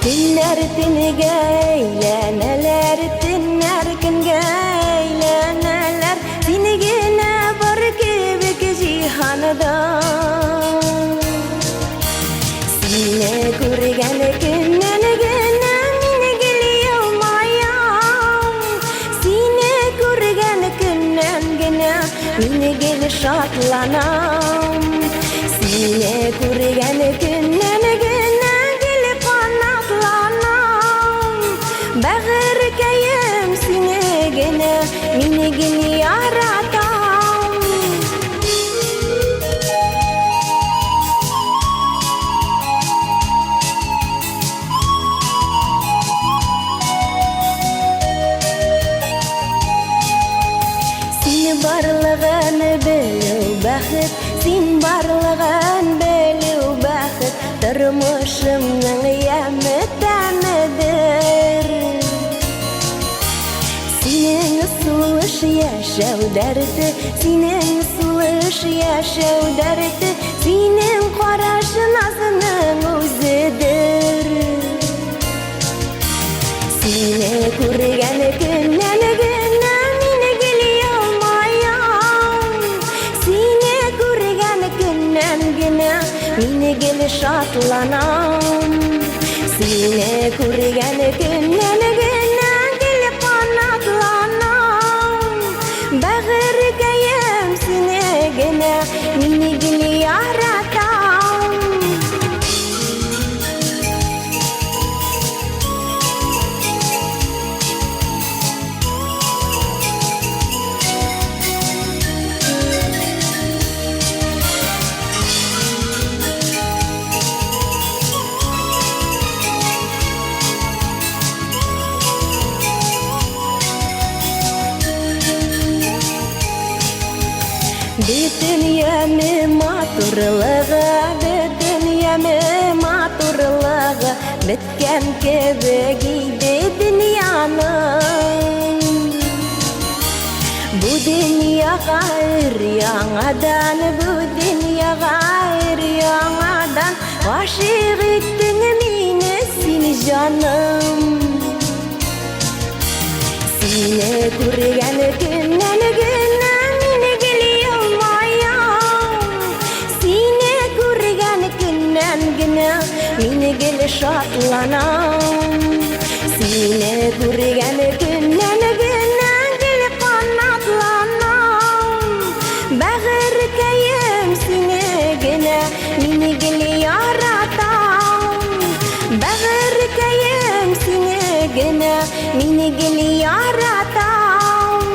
Төннәр төнгә әйләнәләр, төннәр көнгә әйләнәләр. Син генә бар кебек җиһанда. Сине күргән көннән генә мин гел елмаям. Сине күргән көннән генә мин гел шатланам. Сине күргән көннән генә гел канатланам. Бәгырькәем, сине генә мин гел яратам. Син барлыгын белү бәхет, син барлыгын белү бәхет, тормышымның яме тәмедер. Синең сулыш яшәү дәрте, синең сулыш яшәү дәрте, синең караш назының үзедер. Сине күргән көннән генә мин гел елмаям. Сине күргән көннән генә мин гел шатланам. Сине күргән көннән генә гел канатланам. Бәгырькәем, сине генә мин гел яратам. Бөтен яме матурлыгы, бөтен яме матурлыгы беткән кебек иде дөньяның. Бу дөньяга өр-яңадан, бу дөньяга өр-яңадан гашыйк иттең мине син, җаным. Сине күргән көннән генә мин гел елмаям. Сине күргән көннән генә мин гел шатланам. Сине күргән көннән генә гел канатланам. Бәгырькәем, сине генә мин гел яратам. Бәгырькәем, сине генә мин гел яратам.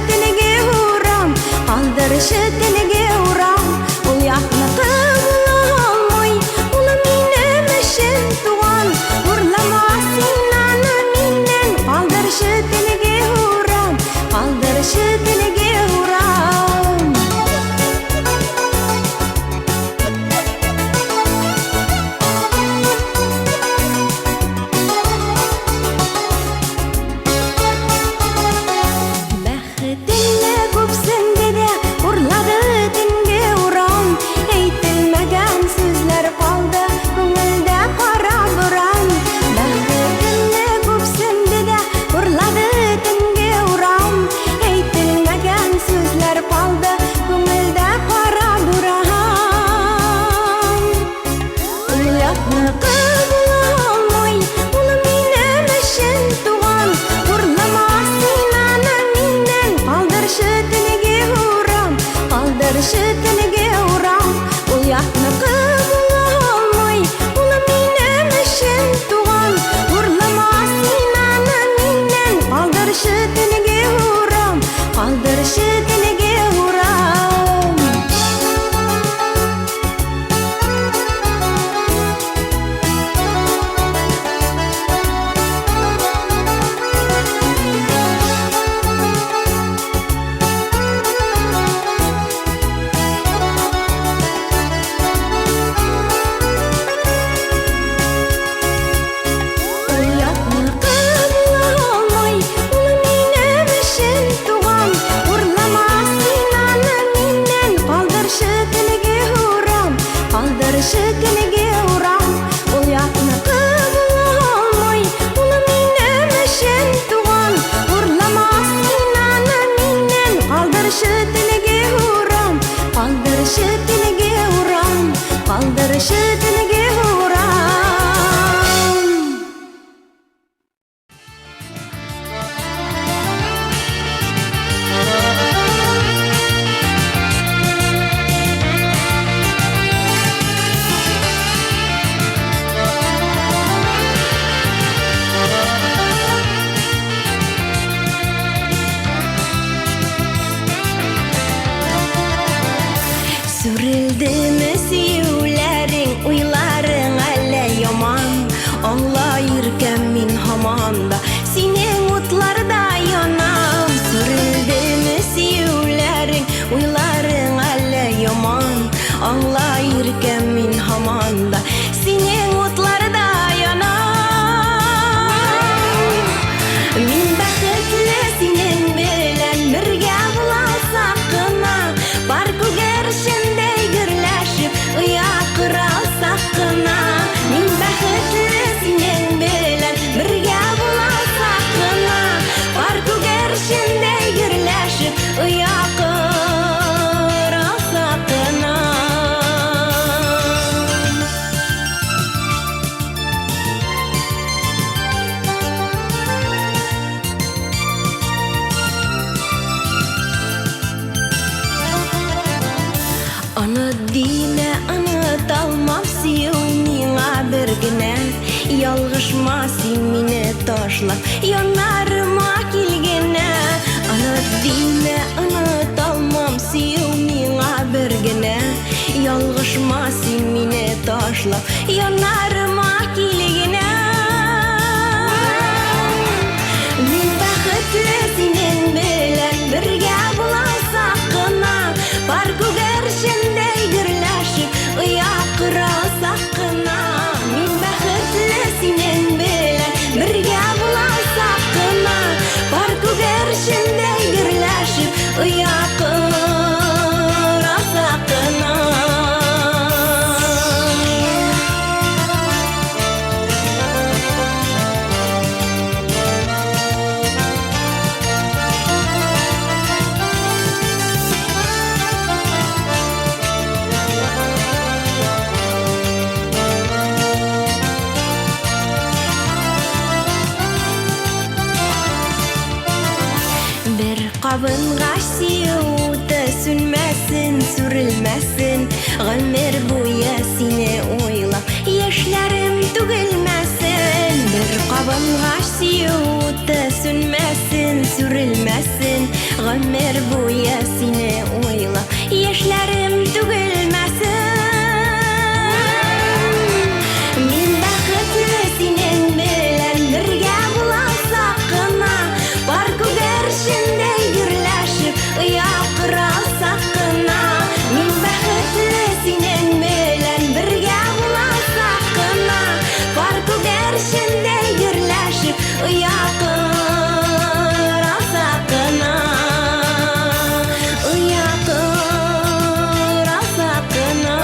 телеге урам, калдыршы телеге урам. Ул якныкы була алмый, ул минем өчен туган. Урлама син аны миннән, калдыршы телеге урам, калдыршы телеге урам. Бәхетеңне күпсенде дә урлады төнге урам. Әйтелмәгән сүзләр калды күңелдә кара буран. Бәхетеңне күпсенде дә урлады төнге урам. Әйтелмәгән сүзләр калды күңелдә кара буран. Ул якныкы була алмый, ул минем өчен туган. Урлама син аны миннән, калдыршы телеге урам, калдыршы телеге урам. Ул якныкы була алмый, ул минем өчен туган. Урлама син аны миннән, калдыршы телеге урам, калдыршы телеге урам. Ул якныкы була алмый, ул минем өчен туган. Урлама син аны миннән, калдыршы телеге урам, калдыршы телеге урам. Ул якныкы була алмый, ул минем өчен туган. Урлама син аны миннән, калдыршы телеге урам, калдыршы телеге урам, калдыршы телеге урам. Сүрелдеме сөюләрең, уйларың әллә яман? Аңла, иркәм, мин һаман да синең утларда янам. Сүрелдеме сөюләрең, уйларың әллә яман? Аңла, иркәм, мин һаман да синең утларда янам. Мин бәхетле синең белән бергә булалсак кына, пар күгәрчендәй гөрләшеп оя коралсак кына. Мин бәхетле синең белән бергә булалсак кына, пар күгәрчендәй гөрләшеп оя коралсак кына. Оныт димә, оныталмам, сөю миңа бер генә. Ялгышма син мине ташлап, яннарыма килгенә. Оныт димә, оныталмам, сөю миңа бер генә. Ялгышма син мине ташлап, яннарыма килгенә. Мин бәхетле синең белән бергә булалсак кына, пар күгәрчендәй гөрләшеп оя коралсак кына. Мин бәхетле синең белән бергә булалсак кына, пар күгәрчендәй гөрләшеп оя коралсак кына. Бер кабынга сөю уты сүнмәсен, сүрелмәсен. Гомер буе сине уйлап, яшьләрем түгелмәсен. Бер кабынга сөю уты сүнмәсен, сүрелмәсен. Гомер буе сине уйлап, яшьләрем түгелмәсен. Мин бәхетле синең белән бергә булалсак кына, пар күгәрчендәй гөрләшеп, оя коралсак кына. Мин бәхетле синең белән бергә булалсак кына, пар күгәрчендәй гөрләшеп, оя коралсак кына. Оя коралсак кына.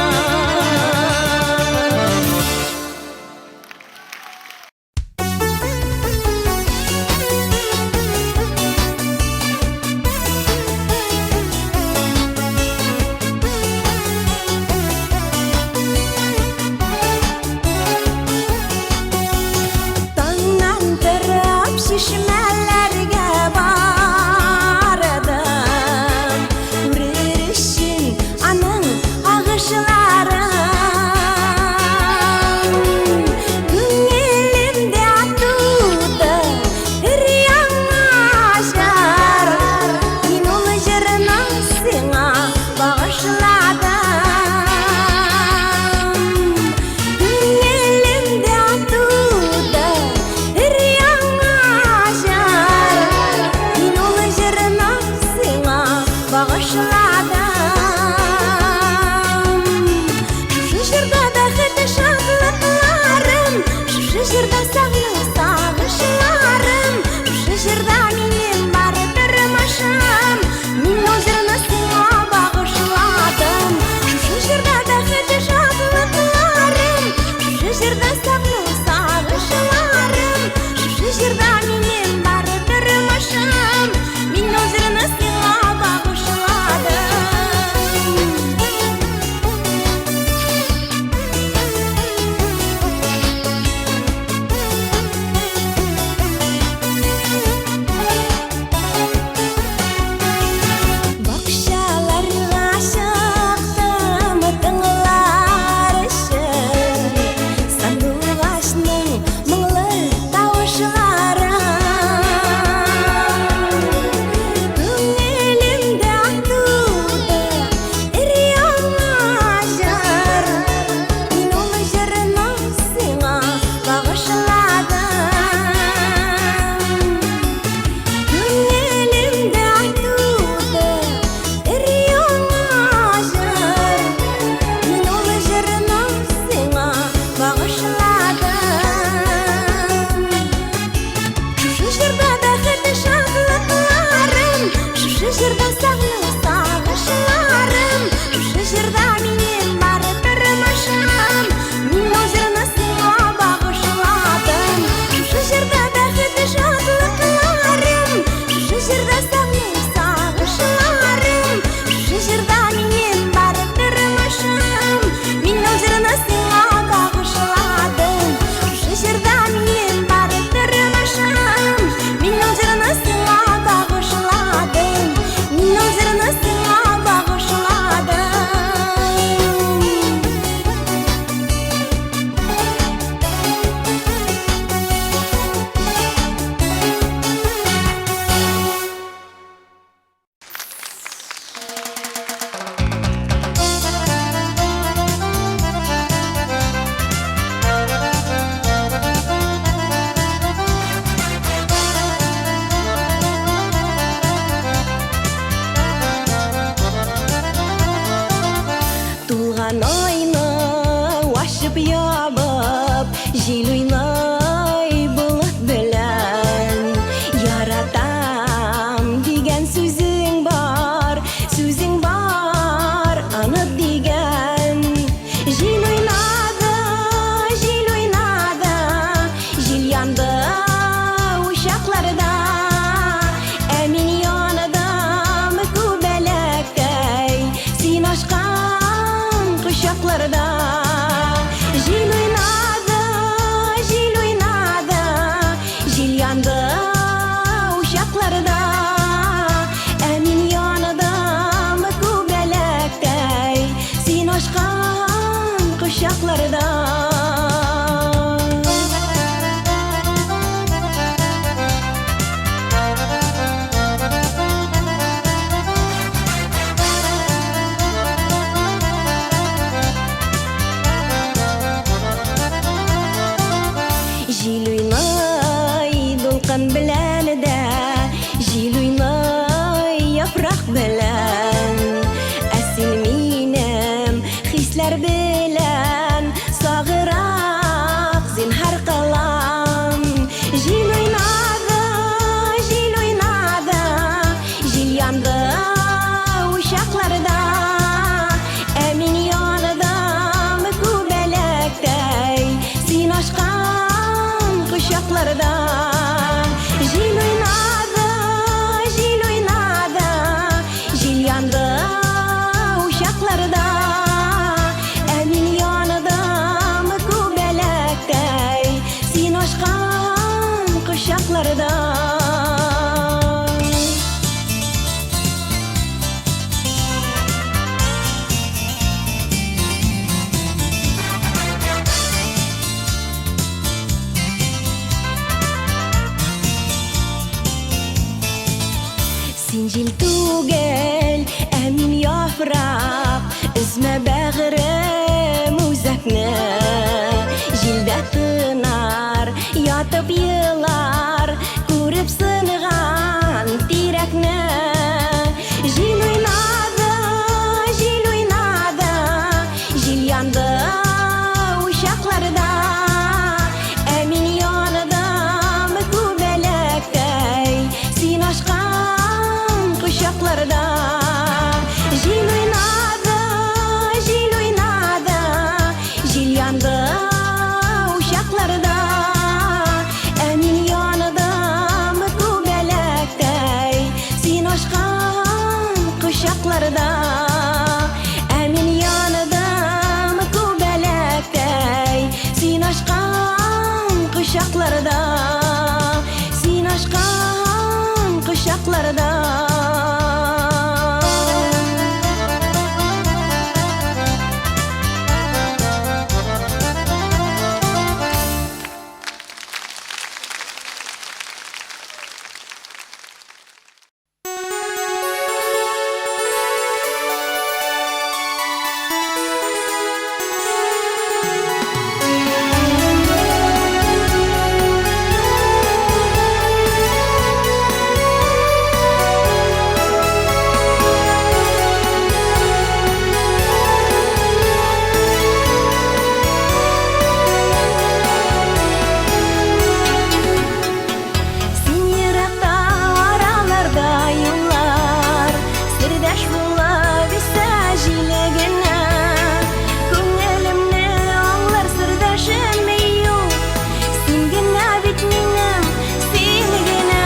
Таңнан торып чишмәләргә бардым, Күрер өчен аның агышларын. Күңелемдә туды өр-яңа җыр, Мин ул җырны сиңа багышладым. Күңелемдә туды өр-яңа җыр, Мин ул җырны сиңа багышладым. Шушы җырда бәхет шатлыкларым, Шушы җырда сагыну сагышларым, Шушы җырда минем бар тормышым. Мин ул җырны сиңа багышладым. Шушы җырда бәхет шатлыкларым, Шушы җырда сагыну сагышларым, Шушы җырда минем бар тормышым. Мин ул җырны сиңа багышладым. Бакчаларга чыктым тыңлар өчен Сандугачның моңлы тавышларын. Күңелемдә туды өр-яңа җыр, Мин ул җырны сиңа багышладым. Күңелемдә туды өр-яңа җыр, Мин ул җырны сиңа багышладым. Шушы җырда бәхет шатлыкларым, Шушы җырда сагыну сагышларым, Шушы җырда минем бар тормышым. Мин ул җырны сиңа багышладым. Шушы җырда бәхет шатлыкларым, Шушы җырда сагыну сагышларым, Шушы җырда минем бар тормышым. Мин ул җырны сиңа багышладым. Шушы җырда минем бар тормышым. Мин ул җырны сиңа багышладым. Мин ул җырны Ятып елар, күреп сынган тирәкне. Җил уйнады, җил уйнады, җил янды учакларда. Ә мин яндым күбәләктәй, син ачкан кочакларда. Җил уйнады, җил уйнады, җил янды учакларда. Ә мин яндым күбәләктәй, син ачкан кочакларда. Ә мин яндым күбәләктәй, син ачкан кочакларда. Син ачкан кочакларда. Син еракта, араларда юллар, Сердәш булып исә җиле генә. Күңелемне аңлар сердәшем юк, Син генә бит минем, син генә.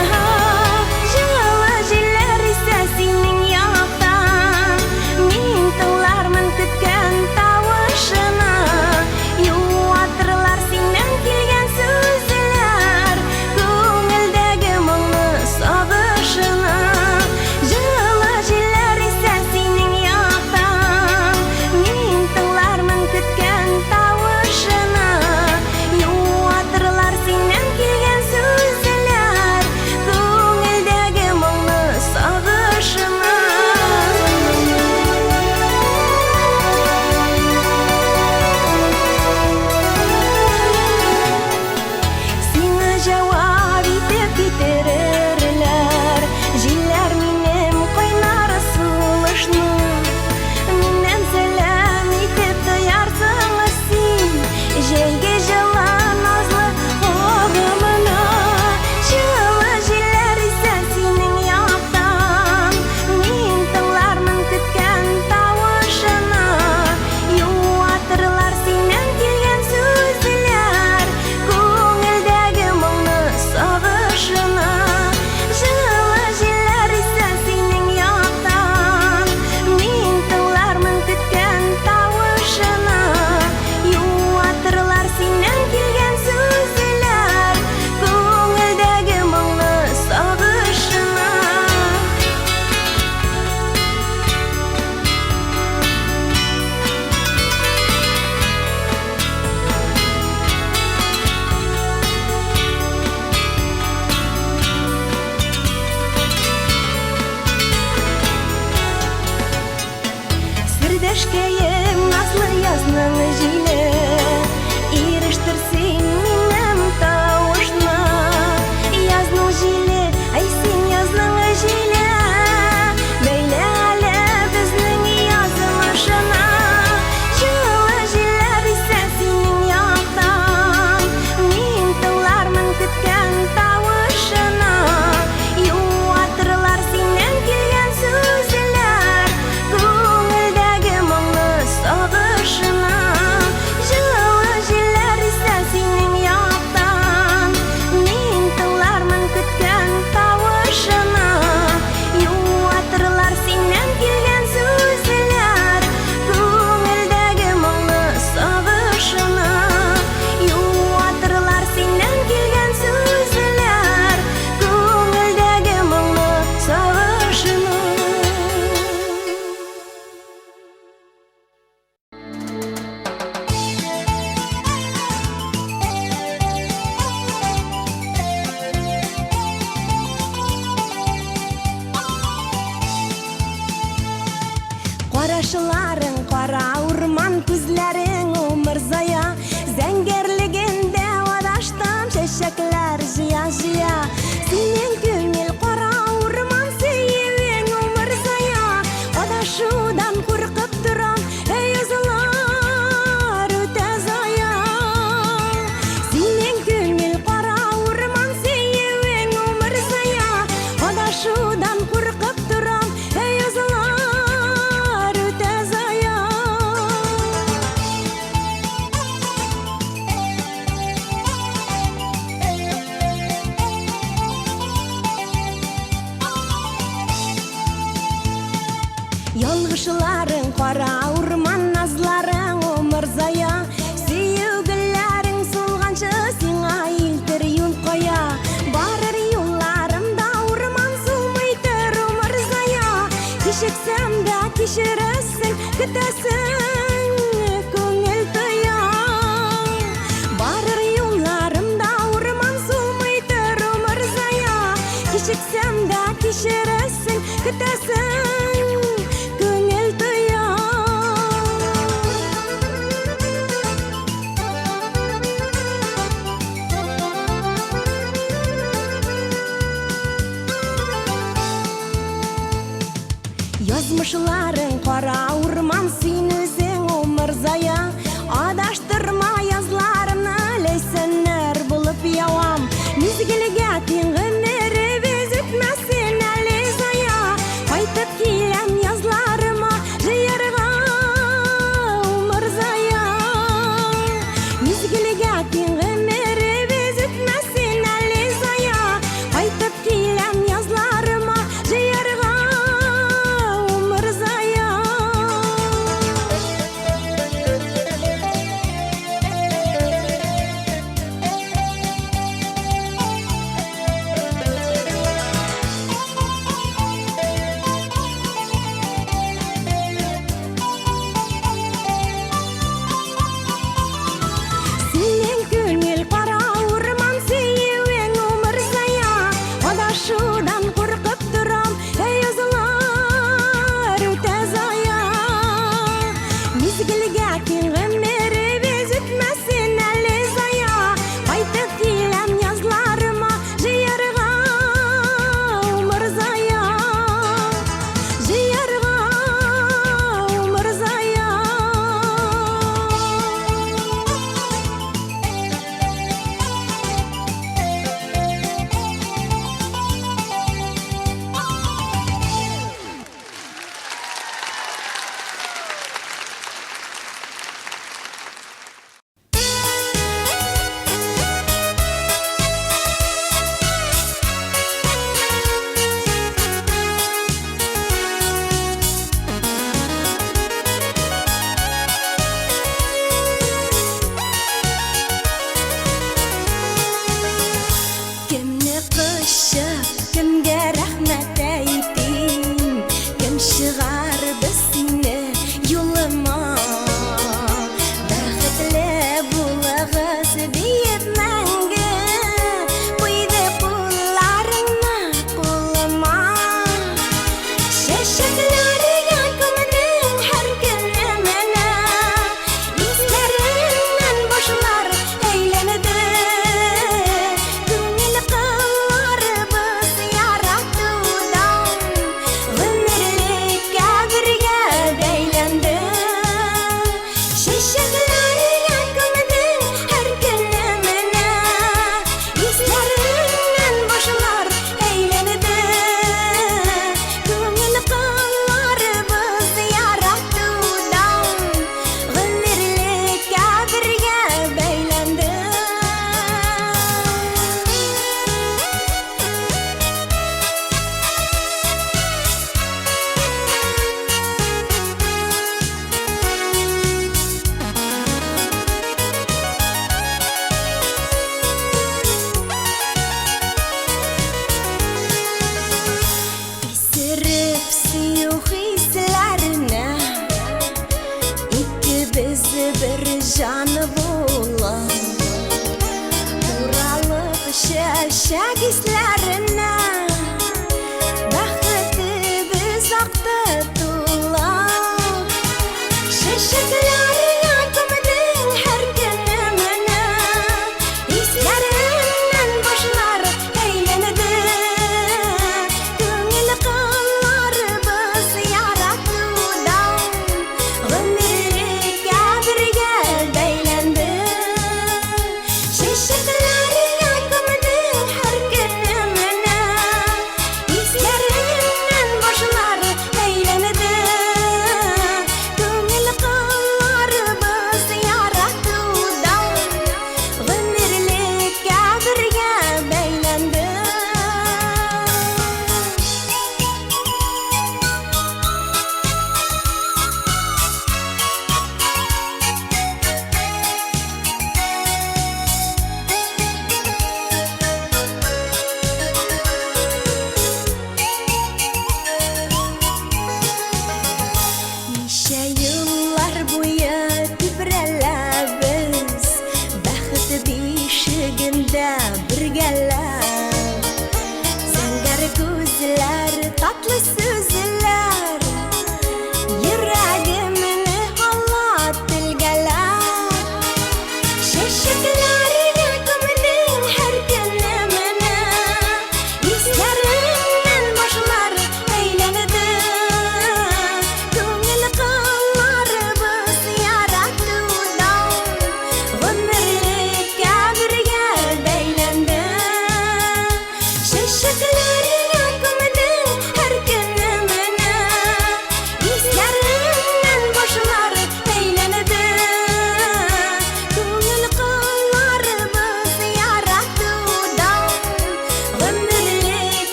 Җылы җилләр исә синең яктан, Мин тыңлармын көткән тавышыңны. Юатырлар синнән килгән сүзләр, Күңелдәге моңлы сагышны. Җылы җилләр исә синең яктан, Мин тыңлармын көткән тавышыңны. Юатырлар синнән килгән сүзләр, Күңелдәге моңлы сагышны. Сиңа җавап итеп китерерләр Җилләр минем кайнар сулышны. Миннән сәлам итеп тоярсың син Җәйге җылы назлы агымны. Җылы җилләр исә синең яктан, Мин тыңлармын көткән тавышыңны. Юатырлар синнән килгән сүзләр, Күңелдәге моңлы сагышны. Җылы җилләр исә синең яктан, Мин тыңлармын көткән тавышыңны. Юатырлар синнән килгән сүзләр, Күңелдәге моңлы сагышны. Сердәшкәем, назлы язның җиле, Ирештерсен минем тавышны. Язның җиле, әй син язның җиле, Бәйлә әле безнең язмышны. Җылы җилләр исә синең яктан, Мин тыңлармын көткән тавышыңны. Юатырлар синнән килгән сүзләр, Күңелдәге моңлы сагышны. Җылы җилләр исә синең яктан, Мин тыңлармын көткән тавышыңны. Юатырлар синнән килгән сүзләр, Күңелдәге моңлы сагышны. Юатырлар синнән килгән сүзләр, Күңелдәге моңлы сагышны. Карашларың кара урман, күзләрең умырзая, Зәңгәрлегендә адаштым, чәчәкләр Ялгышларың кара урман, назларың умырзая. Сөю гөлләрең сулганчы сиңа илтер юл кая? Барыр юлларымда урман сулмый тор умырзая. Кичексәм дә кичерәсең, көтәсең, күңел тоя. Барыр юлларымда урман сулмый тор умырзая. Кичексәм дә кичерәсең, көтәсең, күңел тоя. Язмышларың кара урман, син үзең умырзая. Адаштырма язларымны, ләйсәннәр булып явам. Мизгелгә тиң гомеребез үтмәсен әле зая. Кайтып киләм язларыма җыярга умырзая. Мизгелгә тиң гомеребез үтмәсен әле зая. Кайтып киләм язларыма җыярга умырзая. Синең күңел кара урман, сөюең умырзая. Адашудан куркып торам, әй язлар үтә зая. Мизгелгә тиң гомеребез үтмәсен әле зая. Кайтып киләм язларыма җыярга умырзая. Җыярга умырзая. Кемне кочып, кемгә рәхмәт әйтим? Кем чыгарды сине юлыма? Бәхетле булыгыз диеп мәңге куйды кулларыңны кулыма. Чәчәкләргә күмдең һәр көнне менә. Исләреңнән башлар әйләнде. Күңел кылларыбыз яратудан гомерлеккә.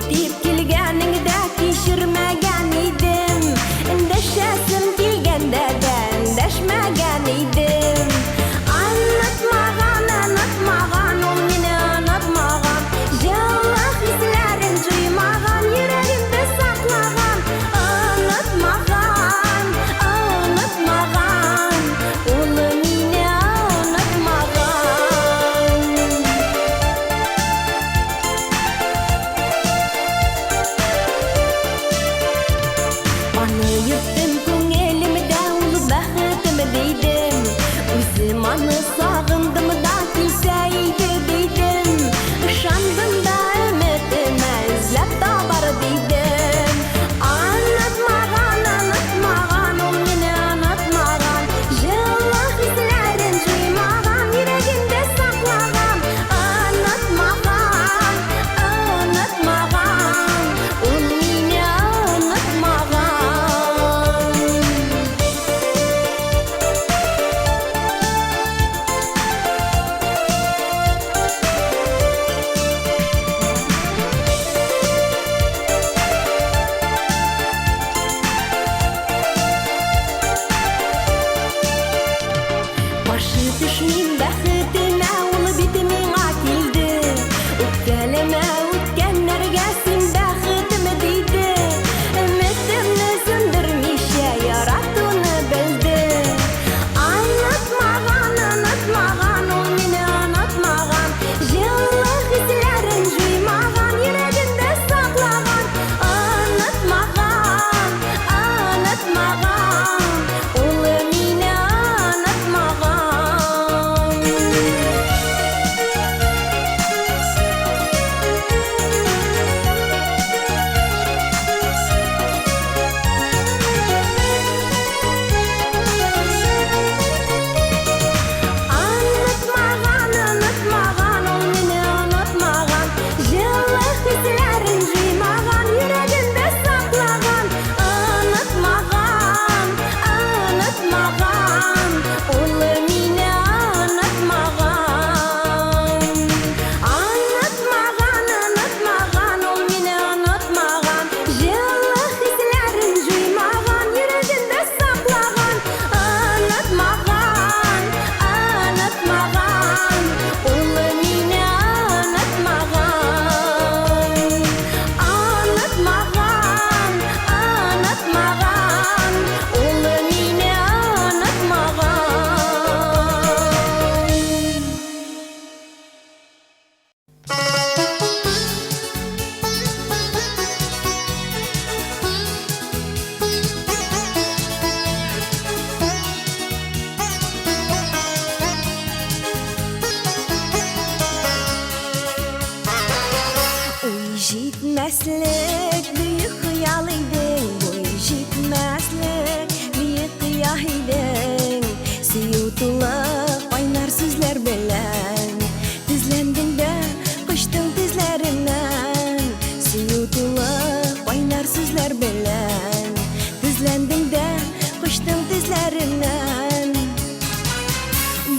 Дип килгәнеңдә кичермәгән идем. Эндәшәсем килгәндә дә эндәшмәгән идем. Онытмаган, онытмаган, ул мине онытмаган. Җылы хисләрен җуймаган, йөрәгемдә саклаган. Онытмаган, онытмаган, ул мине онытмаган. Аны йөрттем күңелемдә, ул бәхетем дидем. Үзем аны сагындым да, килсә иде дидем. Ышандым да өметемә, эзләп табар дидем. Онытмаган, онытмаган, ул мине онытмаган. Җылы хисләрен җуймаган, йөрәгемдә саклаган. Онытмаган, онытмаган, ул мине онытмаган. Каршы төшмим бәхетемә, ул бит миңа килде. Үпкәләмә үткәннәргә, син бәхетем диде. Өметемне сүндермичә яратуны белде. Онытмаган, онытмаган, ул мине онытмаган. Җылы хисләрен җуймаган, йөрәгендә саклаган. Онытмаган, онытмаган, ул мине онытмаган. Онытмаган, онытмаган, ул мине онытмаган. Җылы хисләрен җуймаган, йөрәгендә саклаган. Онытмаган, онытмаган, ул мине онытмаган. Онытмаган, онытмаган, ул мине онытмаган. Җылы хисләрен җуймаган, йөрәгендә саклаган. Онытмаган, онытмаган, ул мине онытмаган. Онытмаган, онытмаган, ул мине онытмаган. Уй җитмәслек бөек хыял идең, буй җитмәслек бөек кыя идең. Сөю тулы кайнар сүзләр белән тезләндең дә кочтың тезләремнән. Сөю тулы кайнар сүзләр белән тезләндең дә кочтың тезләремнән.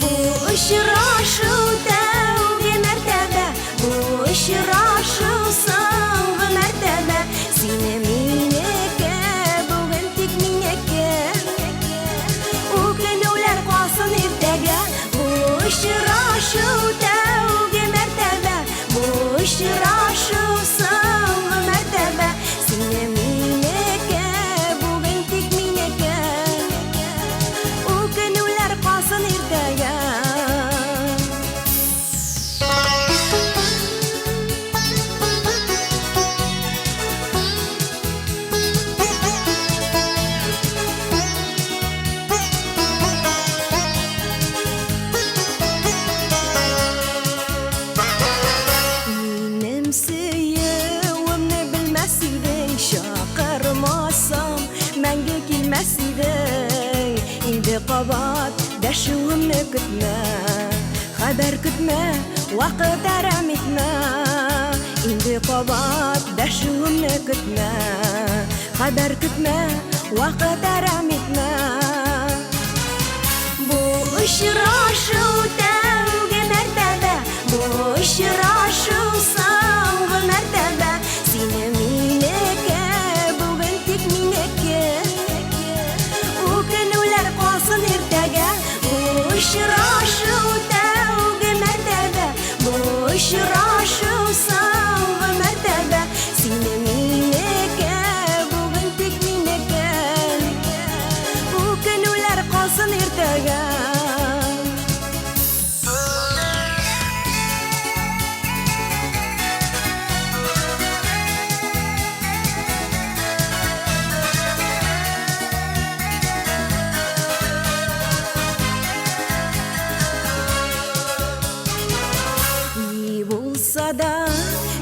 Бу очрашу тәүге мәртәбә, бу очрашу соңгы мәртәбә. Сине минеке, бүген тик минеке. Үкенүләр калсын иртәгә. Бу очрашу тәүге мәртәбә, бу очрашу соңгы мәртәбә. Сине минеке, бүген тик минеке. Үкенүләр калсын иртәгә. Минем сөюемне белмәс идең, чакырмасам, мәңге килмәс идең. Инде кабат дәшүемне көтмә, хәбәр көтмә, вакыт әрәм итмә. Инде кабат дәшүемне көтмә, хәбәр көтмә, вакыт әрәм итмә. Бу очрашу тәүге мәртәбә, бу очрашу соңгы мәртәбә. Сине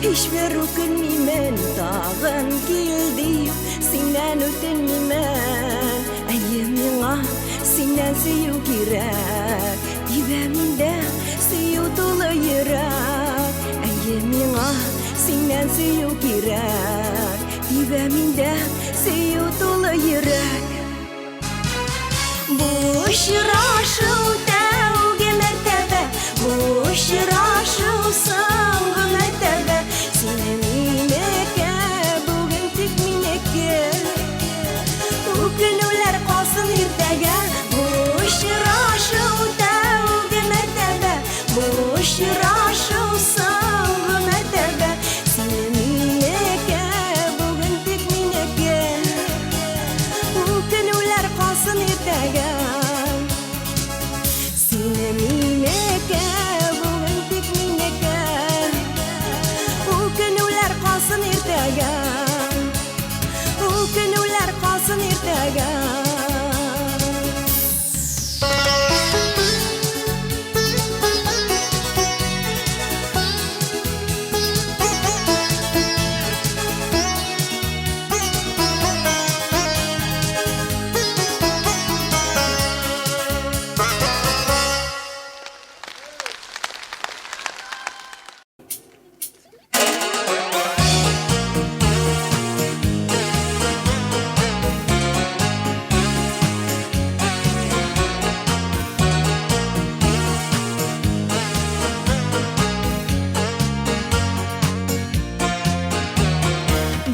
Һичбер үкенмимен, тагын кил дип, синнән үтенмимен. Әйе, миңа синнән сөю кирәк, тибә миндә сөю тулы йөрәк. Әйе, миңа синнән сөю кирәк, тибә миндә сөю тулы йөрәк. Бу очрашу тәүге мәртәбә, бу очрашу соңгы мәртәбә. Син минеке, бүген тик минеке. Үкенүләр калсын иртәгә. Бу очрашу тәүге мәртәбә, бу очрашу соңгы мәртәбә. Син минеке, бүген тик минеке. Үкенүләр калсын иртәгә. Син минеке, бүген тик минеке. Үкенүләр калсын иртәгә. Үкенүләр калсын иртәгә.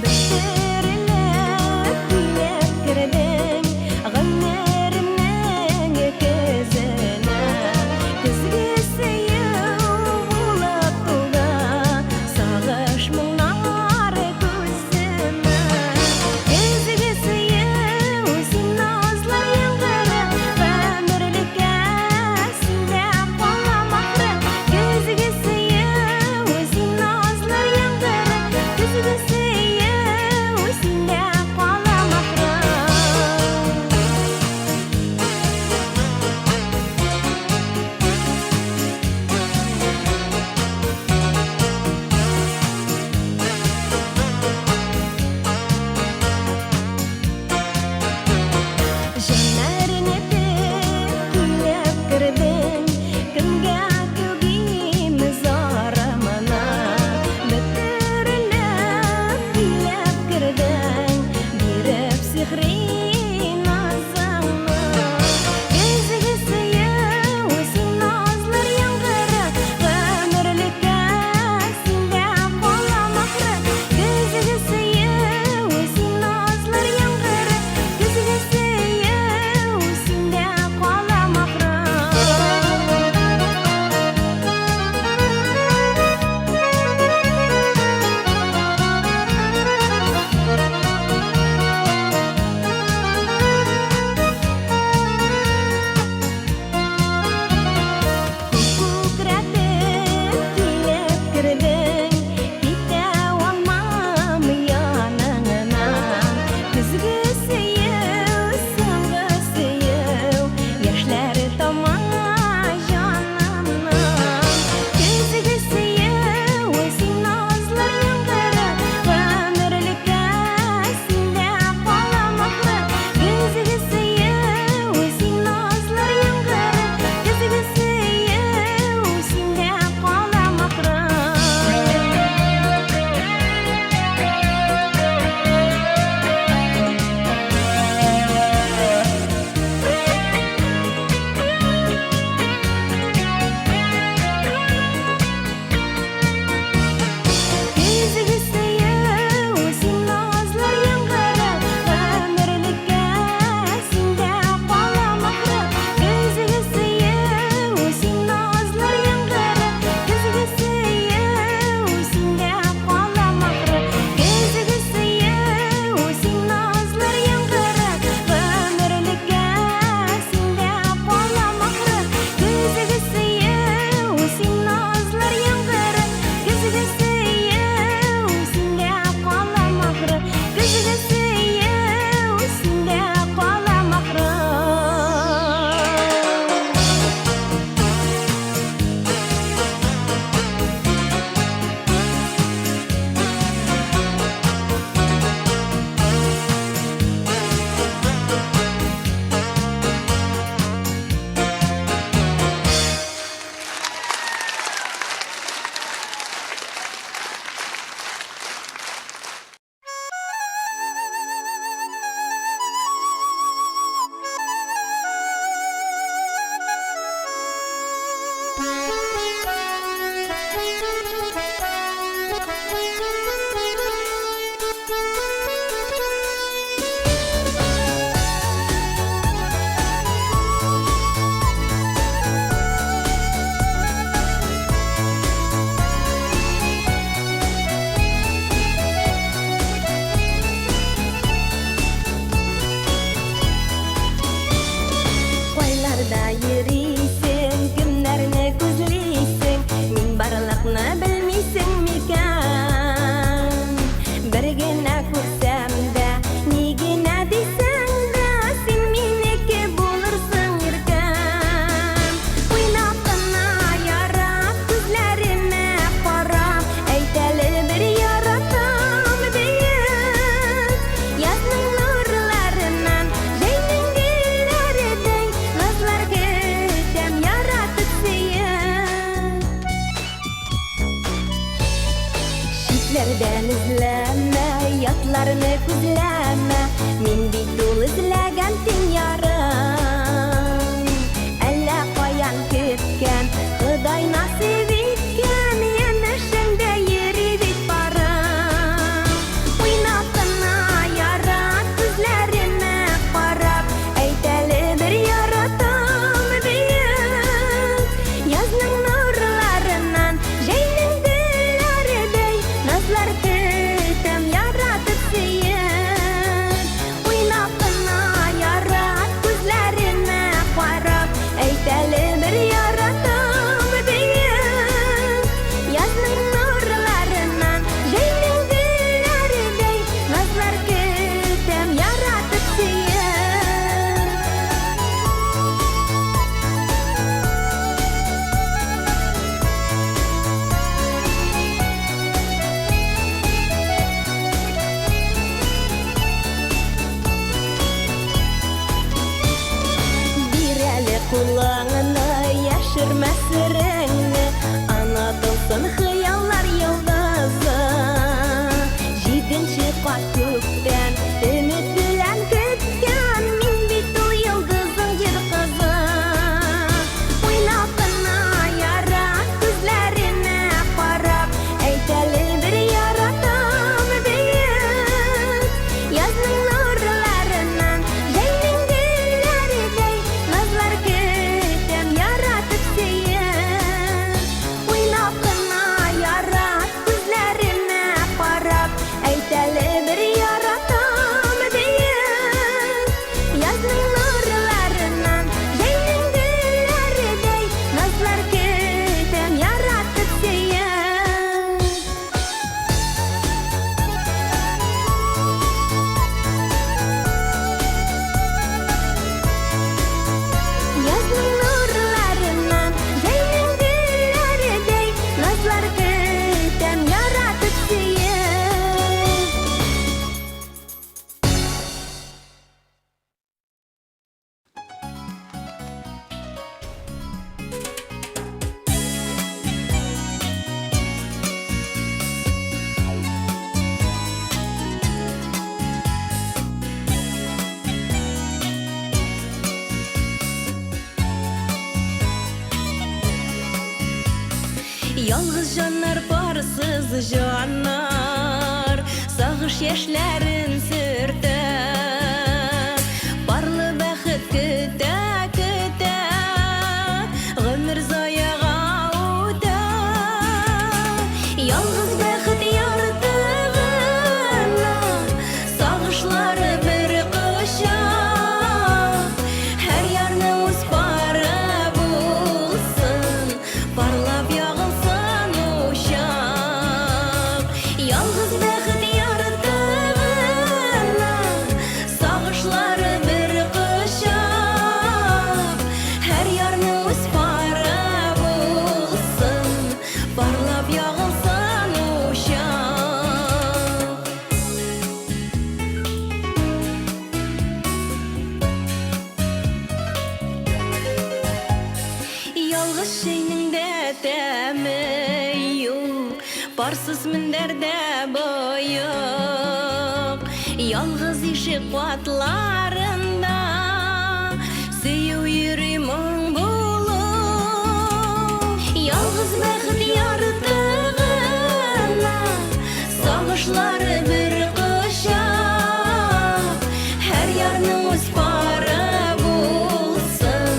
Бөтерелеп килеп кердең гомеремнең көзенә. Көзге сөю булып тулды сагыш моңнар күземә. Көзге сөю син назлы яңгыры, гомерлеккә синдә калам ахры. Көзге сөю син назлы яңгыры, көзге сөю синдә калам ахры. Җаннарны килеп кердең, кемгә түгим зарымны. Бөтерелеп килеп кердең, биреп сихри назыңны. Көзге сөю син назлы яңгыры, гомерлеккә синдә калам ахры. Көзге сөю син назлы яңгыры, көзге сөю синдә калам ахры. Күзләрне күзләмә, мин бит ул эзләгән тиң ярың. Әллә каян көткән, Ходай насыйп иткән, янәшәңдә йөри бит парың. Уйнап кына ярат, күзләремә карап, әйт әле бер яратам диеп. Язның нурларыннан, җәйнең гөлләредәй, назлар көтәм, яратып сөеп. Уйнап кына ярат, күзләремә карап, әйт әле бер яратам диеп. Язның нурларыннан, җәйнең гөлләредәй, назлар көтәм, яратып сөеп. Бир әле кулыңны, яшермә сереңне, онытылсын хыяллар йолдызы. Җиденче кат күктән өмет белән көткән, мин бит ул йолдызың җир кызы. Уйнап кына ярат, күзләремә карап, әйт әле бер яратам диеп. Язның нурларыннан, җәйнең гөлләредәй, назлар көтәм, яратып сөеп. Уйнап кына ярат, күзләремә карап, әйт әле бер яратам диеп. Язның нурларыннан, җәйнең гөлләредәй, назлар көтәм, яратып сөеп. Язның нурларыннан, җәйнең гөлләредәй, назлар көтәм, яратып сөеп. Ялгыз җаннар, парсыз җаннар, сагыш яшьләрен сөртә. Парлы бәхет көтә, көтә, гомер заяга үтә. Ялгыз бәхет ярты гына, сагышлары бер кочак. Һәр ярның үз пары булсын, парлап ягылсын учак. Ялгыз бәхет ярты гына, сагышлары бер кочак. Һәр ярның үз пары булсын, парлап ягылсын учак. Ялгыз чәйнең дә тәме юк, парсыз мендәрдә боек. Ялгыз ишек катларында сөю йөри моң булып. Ялгыз бәхет ярты гына, сагышлары бер кочак. Һәр ярның үз пары булсын,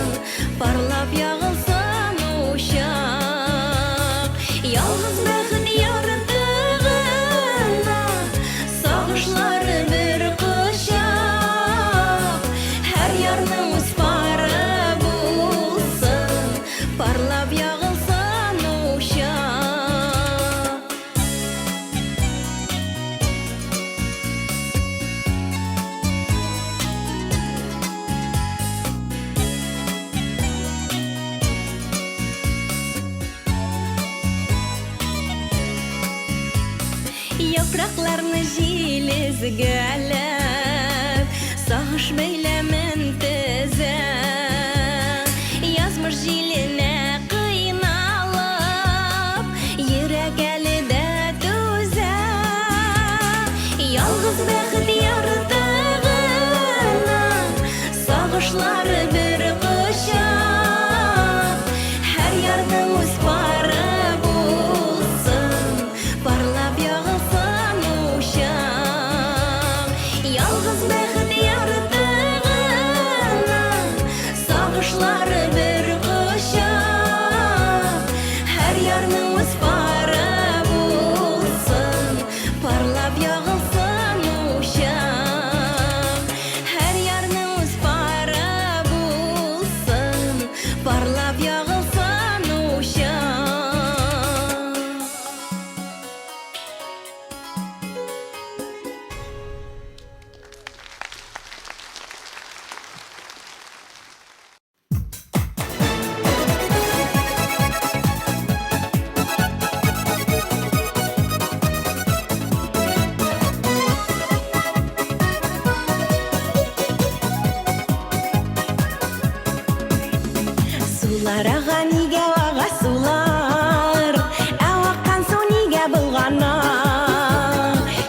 парлап ягылсын учак. Ялгыз бәхет ярты гына, сагышлары бер кочак. Һәр ярның үз пары булсын, парлап ягылсын учак. Яфракларны җил өзгәләп, сагыш бәйләмен тезә. Язмыш җиленә кыйналып, йөрәк әле дә түзә. Ялгыз бәхет Ялгыз бәхет ярты гына, сагышлары бер кочак. Һәр ярның үз пары булсын, парлап ягылсын учак. Һәр ярның үз пары булсын, парлап ягылсын учак. Сулар ага, нигә ага сулар? Ә аккан су нигә болгана?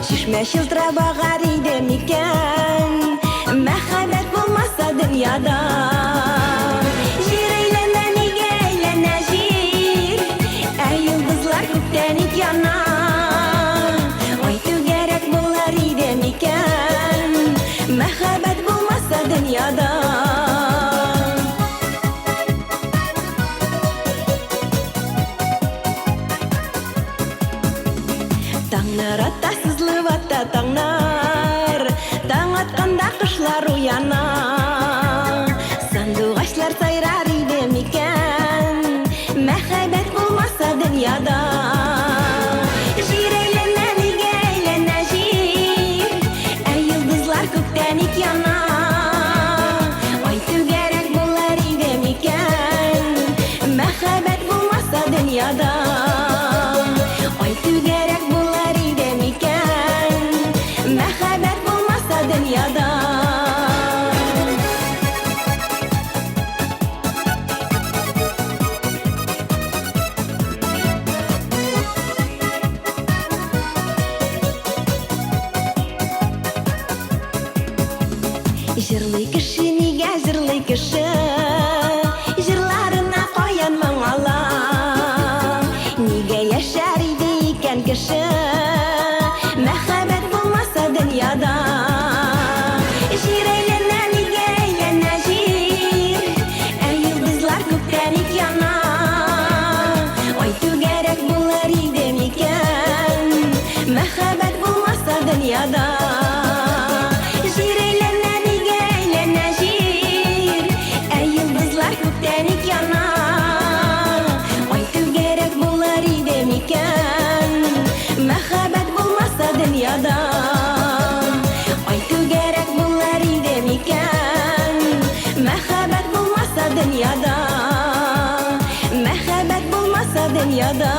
Чишмә чылтырап агар иде микән, мәхәббәт булмаса дөньяда? Җир әйләнә, нигә әйләнә җир? Ә йолдызлар күктә ник яна? Ай түгәрәк булыр иде микән, мәхәббәт булмаса дөньяда? Таңнар ата, сызылып ата таңнар. Таң атканда кошлар уяна. Сандугачлар сайрар иде микән, мәхәббәт булмаса дөньяда? Җир әйләнә, нигә әйләнә җир? Ә йолдызлар күктә ник яна? Ай түгәрәк булыр иде микән, мәхәббәт булмаса дөньяда? Ай түгәрәк булыр иде микән, мәхәббәт булмаса дөньяда? Җырлый кеше, нигә җырлый кеше? Җырларына каян моң ала? Нигә яшәр иде икән кеше, мәхәббәт булмаса дөньяда? Җир әйләнә, нигә әйләнә җир? Ә йолдызлар күктә ник яна? Ай түгәрәк булыр иде микән, мәхәббәт булмаса дөньяда? Җир әйләнә, нигә әйләнә җир? Ә йолдызлар күктә ник яна? Ай түгәрәк булыр иде микән, мәхәббәт булмаса дөньяда? Ай түгәрәк булыр иде микән, мәхәббәт булмаса дөньяда? Мәхәббәт булмаса дөньяда.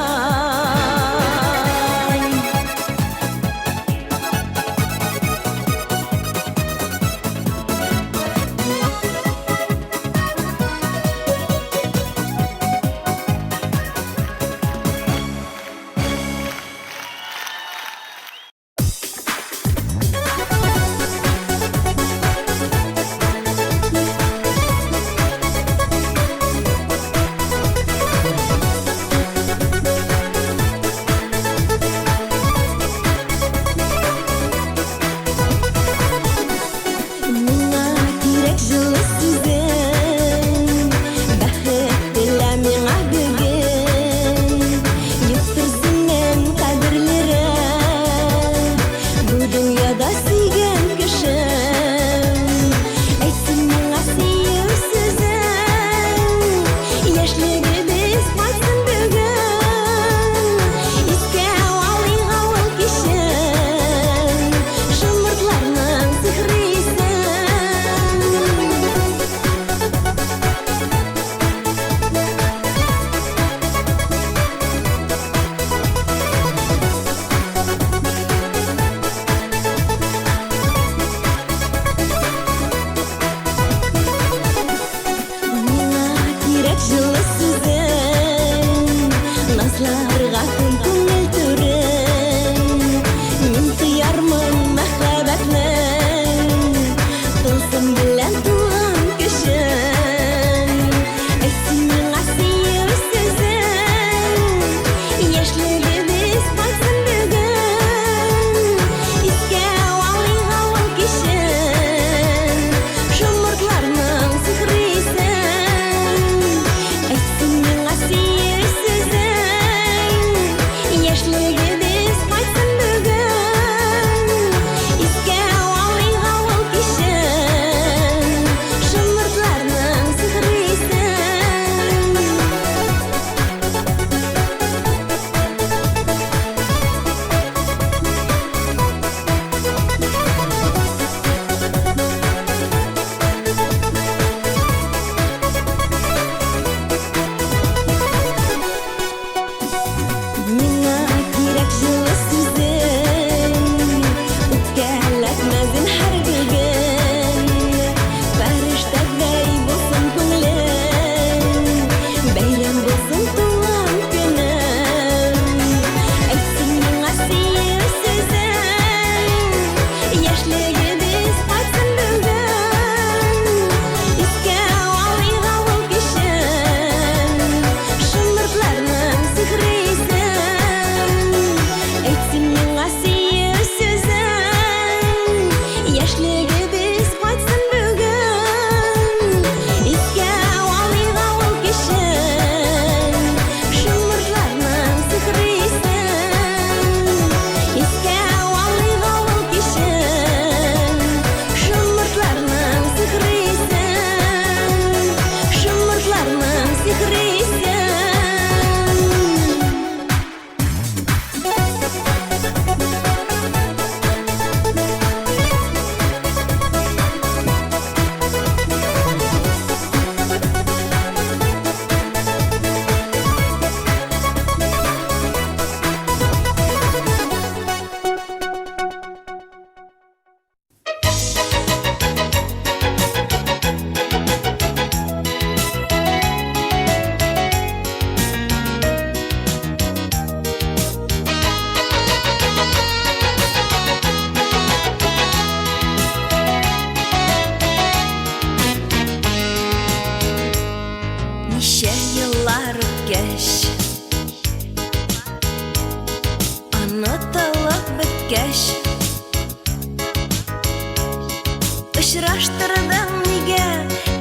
Очраштырдың нигә,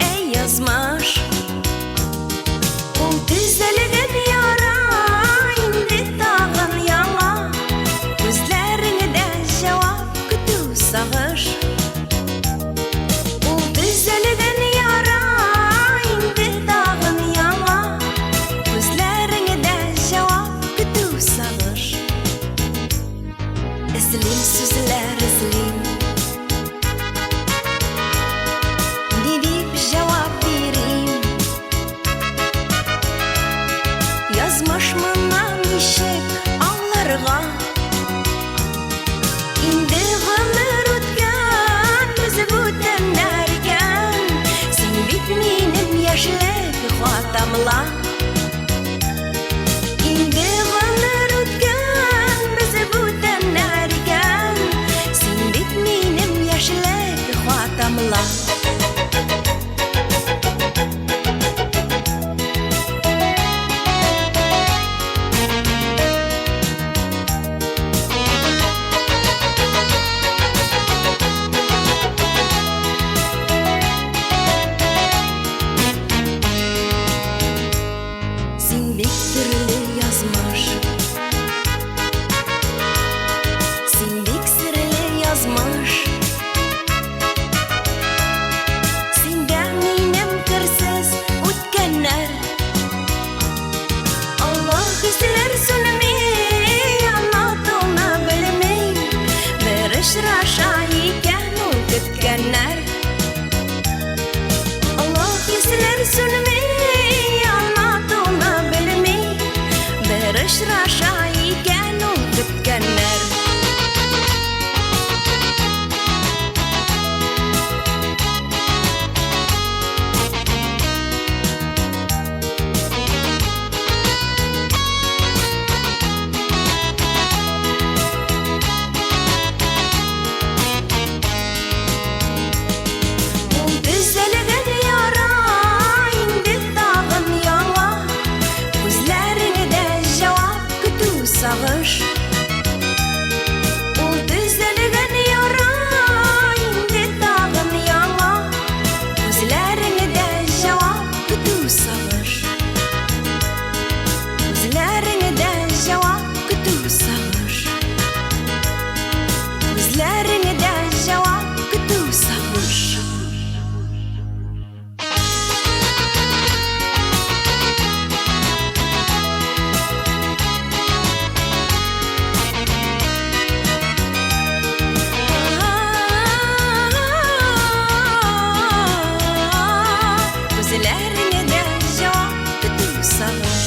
әй язмыш? Ул төзәлгән яра инде тагын яңа. Күзләреңдә җавап көтү сагыш. Ул төзәлгән яра инде тагын яңа. Күзләреңдә җавап көтү сагыш. Эзлим сүзләр эзлим. Ни дип җавап бирим? Язмыш моны ничек аңларга? Инде гомер үткән, без бүтәннәр икән. Син бит минем яшьлек хатамла. Инде гомер үткән, без бүтәннәр икән. Син бит минем яшьлек хатамла. Син бик төрле язмыш. Син бик серле язмыш. Синдә минем керсез үткәннәр. Аллаһ хисләр сүнми, яна туны белми. Бер очраша икән ул көткәннәр. Аллаһ хисләр сүнми, яна туны белми. Бер очраша икән ул көткәннәр. Ул төзәлгән яра инде тагын яңа. Күзләреңдә җавап көтү сагыш. Ул төзәлгән яра инде тагын яңа. Күзләреңдә җавап көтү сагыш. Күзләреңдә җавап көтү сагыш. Күзләреңдә җавап көтү сагыш. Күзләреңдә җавап көтү сагыш.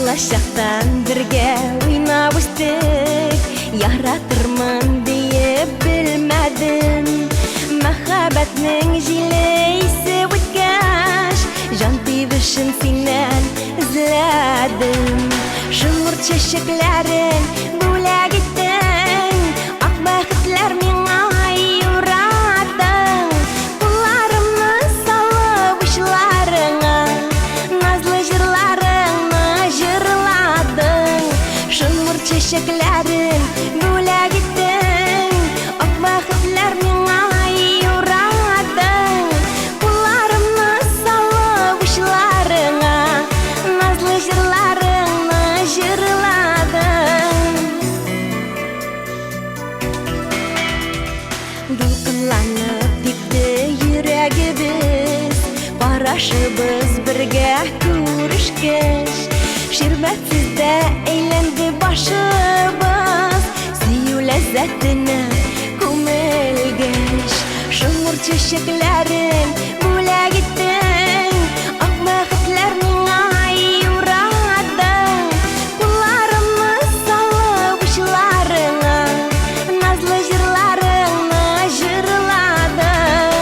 Балачактан бергә уйнап үстек, яратырмын диеп белмәдем. Мәхәббәтнең җиле исеп үткәч, җан тибешен синнән эзләдем. Шомырт чәчәкләрен бүләк иттең, ак бәхетләр миңа юрадың. Кулларымны салып учларыңа, назлы җырларыңны җырладың. Шомырт чәчәкләрен бүләк иттең, ак бәхетләр миңа юрадың. Кулларымны салып учларыңа, назлы җырларыңны җырладың. Дулкынланып типте йөрәгебез, карашыбыз бергә күрешкәч. Ширбәтсез дә әйләнде башыбыз, сөю ләззәтенә күмелгәч. Шомырт чәчәкләрен бүләк иттең, ак бәхетләр миңа юрадың. Кулларымны салып учларыңа, назлы җырларыңны җырладың.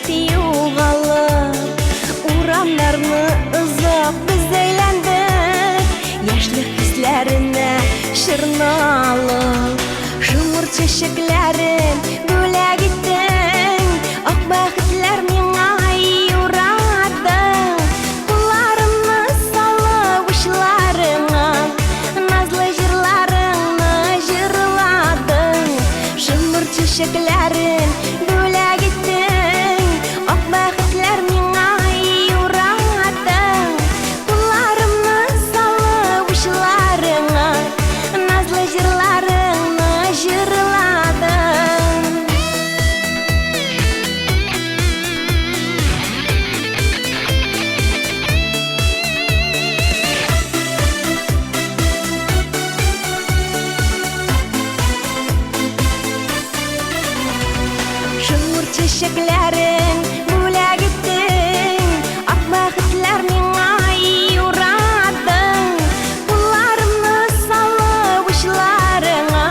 Бәхет югалып, урамнарны озак без әйләндек. Яшьлек хисләренә чорналып, шомырт чәчәкләрен бүләк иттең. Ак бәхетләр миңа юрадың. Кулларымны салып учларыңа, назлы җырларыңны җырладың. Шомырт чәчәкләрен бүләк иттең. Ак бәхетләр миңа юрадың. Кулларымны салып учларыңа, назлы җырларыңны җырладың. Шомырт чәчәкләрен бүләк иттең. Ак бәхетләр миңа юрадың. Кулларымны салып учларыңа,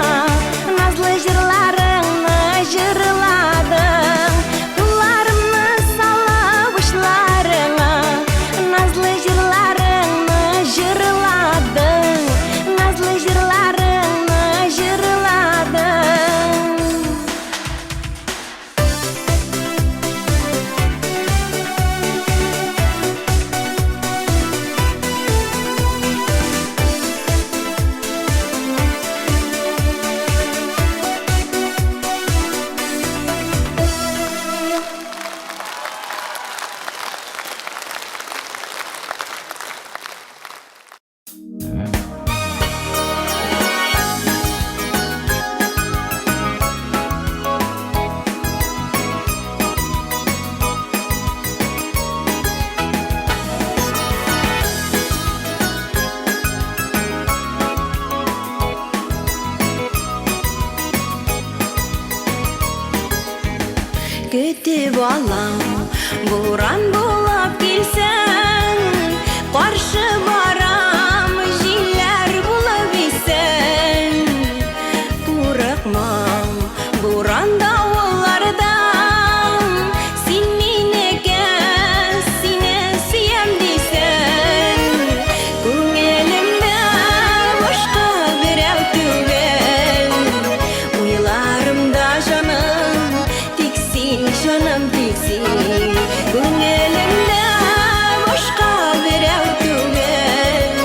назлы җырларыңны җырладың. Кулларымны салып учларыңа, назлы җырларыңны җырладың. Назлы җырларыңны җырладың. Көтеп алам, буран булып килсәң, каршы барам, җилләр булып иссәң. Курыкмам, буран давыллардан, син минеке, сине сөям дисәң. Күңелемдә башка берәү түгел, уйларымда җаным, тик син, җаным, тик син. Күңелемдә башка берәү түгел,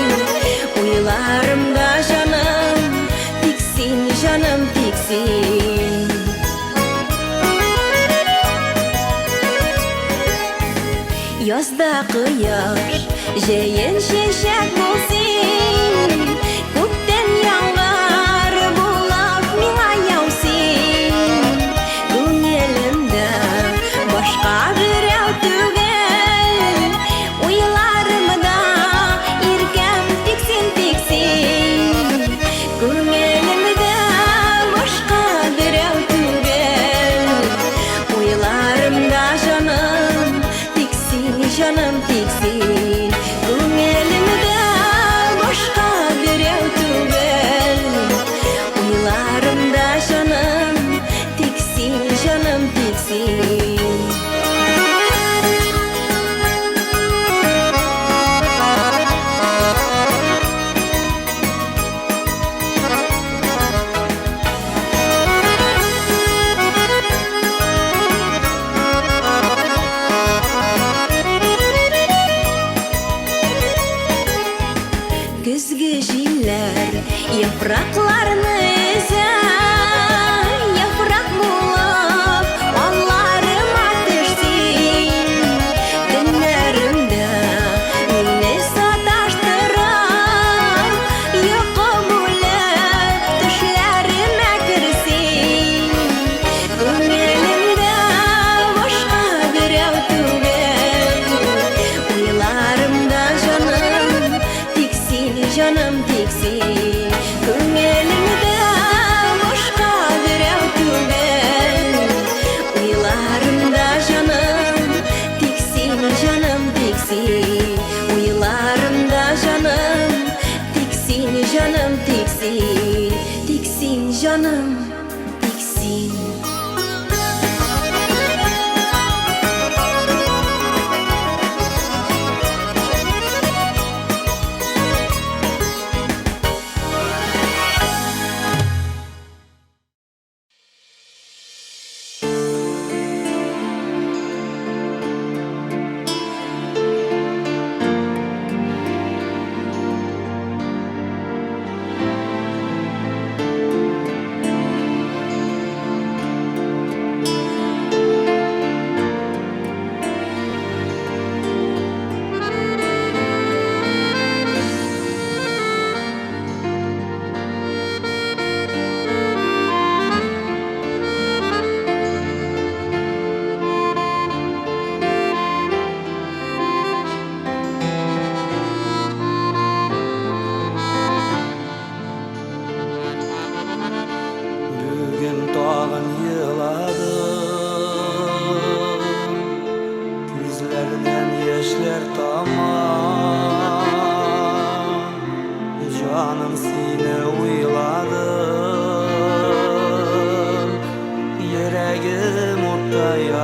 уйларымда җаным, тик син, җаным, тик син. Язда кояш, җәен чәчәк бул син. Күктән яңгыр булып миңа яу син. Күңелемдә башка берәү түгел, уйларымда иркәм тик син, тик син. Күңелемдә башка берәү түгел, уйларымда җаным, тик син, җаным, тик син. Күңелемдә башка берәү түгел, уйларымда җаным, тик син, җаным, тик син. Көзге җилләр яфракларны өзә, яфрак булып алларыма төш син. Төннәремдә мине саташтырып, йокы бүлеп төшләремә кер син. Күңелемдә башка берәү түгел, уйларымда җаным, тик син, җаным, тик син. Күңелемдә башка берәү түгел, уйларымда җаным, тик син, җаным, тик син. Уйларымда җаным, тик син, җаным, тик син. Тик син, җаным, тик син.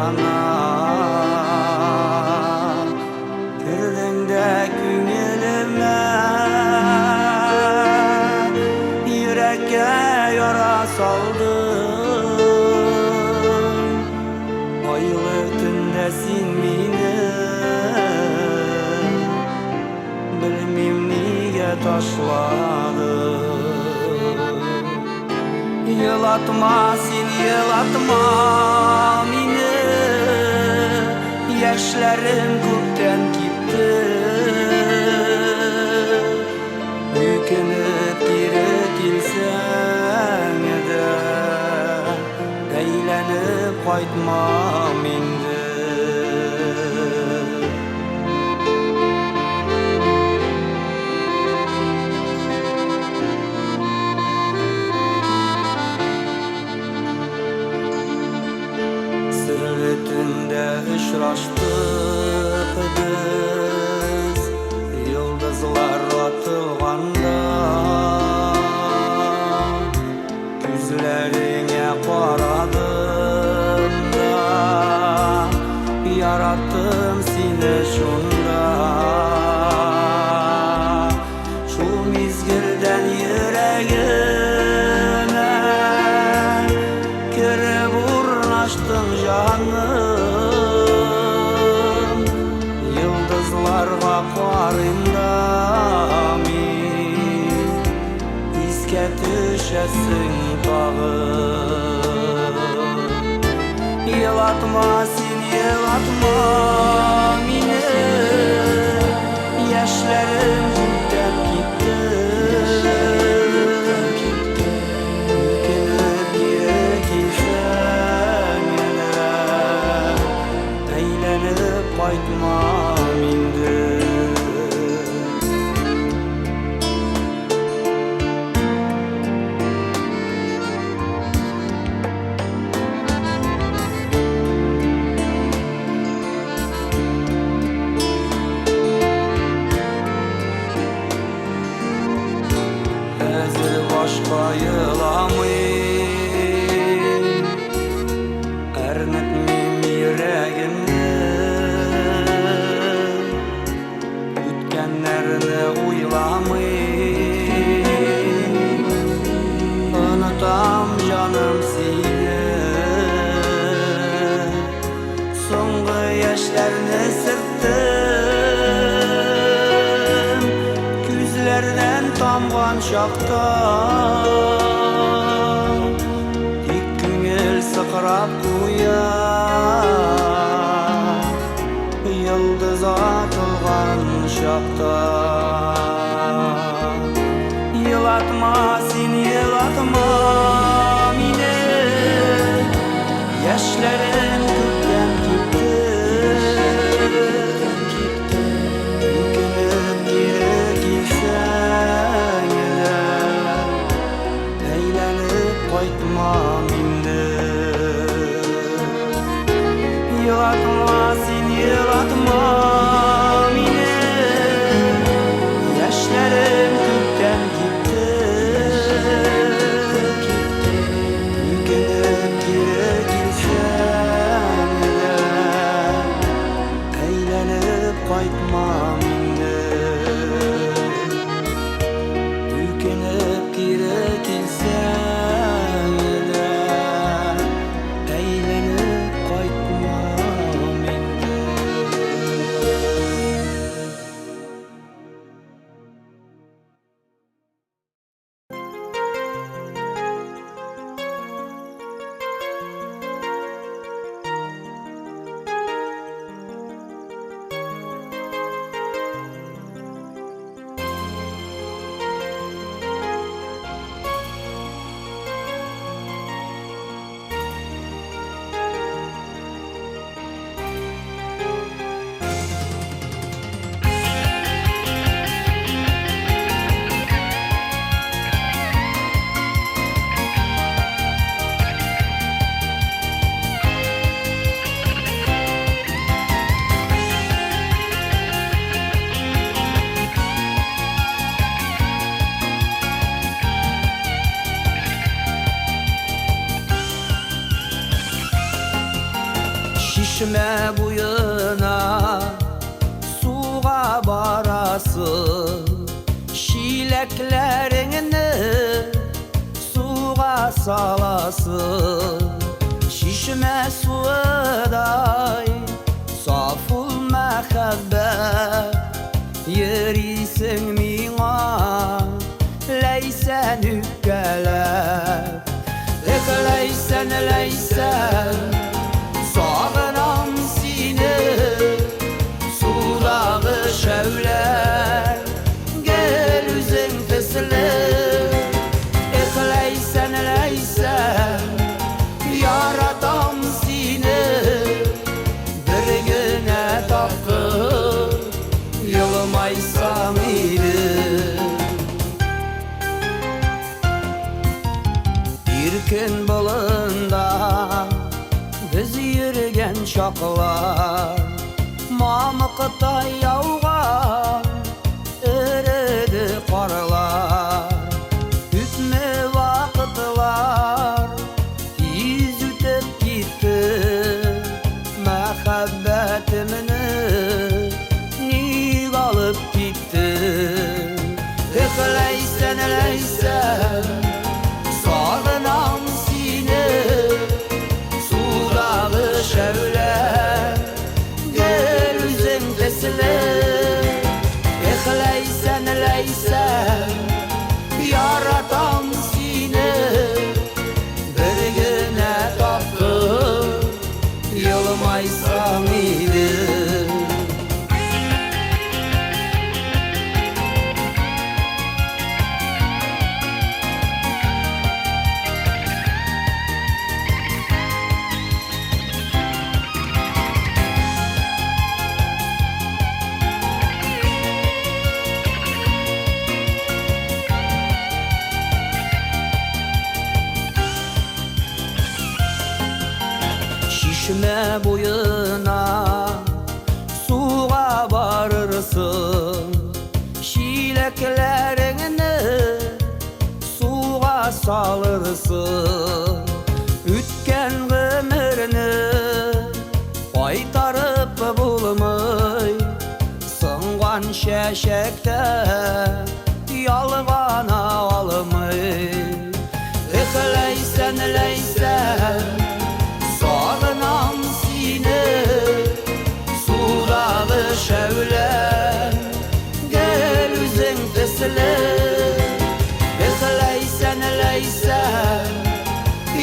яна. Кердең дә күңелемә, йөрәккә яра салдың. Айлы төндә син мине, белмим нигә ташладың. Елатма син, елатма мине, яшьләрем күптән кипте. Үкенеп кире килсәң дә, әйләнеп кайтмам инде. Серле төндә очраштык без, йолдызлар атылганда. Күзләреңә карадым да, яраттым сине шунда. Шул мизгелдән йөрәгемә кереп урнаштың, җаным. Йолдызларга карыйм да мин, искә төшәсең тагын. Елатма син, елатма мине, яшьләрем күптән кипте. Үкенеп кире килсәң дә, әйләнеп кайтмам инде. Хәзер башка еламыйм, әрнетмим йөрәгемне. Үткәннәрне уйламыйм, онытам, җаным, сине. Соңгы яшьләрне сөрттем, күзләрдән тамган чакта. Тик күңел сыкрап куя, йолдыз атылган чакта. Елатма син, елатма мине, яшьләрем күптән кипте. Үкенеп кире килсәң дә, әйләнеп кайтмам инде. Чишмә буена суга барасың, Чиләкләреңне суга саласың. Чишмә суыдай саф ул мәхәббәт, Йөрисең миңа Ләйсән үпкәләп. Эх, Ләйсән, Ләйсән, сагынам сине, Судагы шәүлә гел үзең төсле. Эх, Ләйсән, Ләйсән, яратам сине, Бер генә тапкыр елмайсаң иде. Иркен болында без йөргән чаклар, Мамыктай яуган эреде карлар. Күпме вакытлар тиз үтеп китте, Мәхәббәтемне ник алып киттең? Эх, Ләйсән, Ләйсән, сагынам сине, Судагы шәүлә гел үзең төсле. Эх, Ләйсән, Ләйсән, яратам сине, Бер генә тапкыр елмайсаң иде. Чишмә буена суга барырсың, Чиләкләреңне суга салырсың. Үткән гомерне кайтарып булмый, Сынган чәчәктә ялгана алмый. Эх, Ләйсән, Ләйсән, сагынам сине, Судагы шәүлә гел үзең төсле. Эх, Ләйсән, Ләйсән,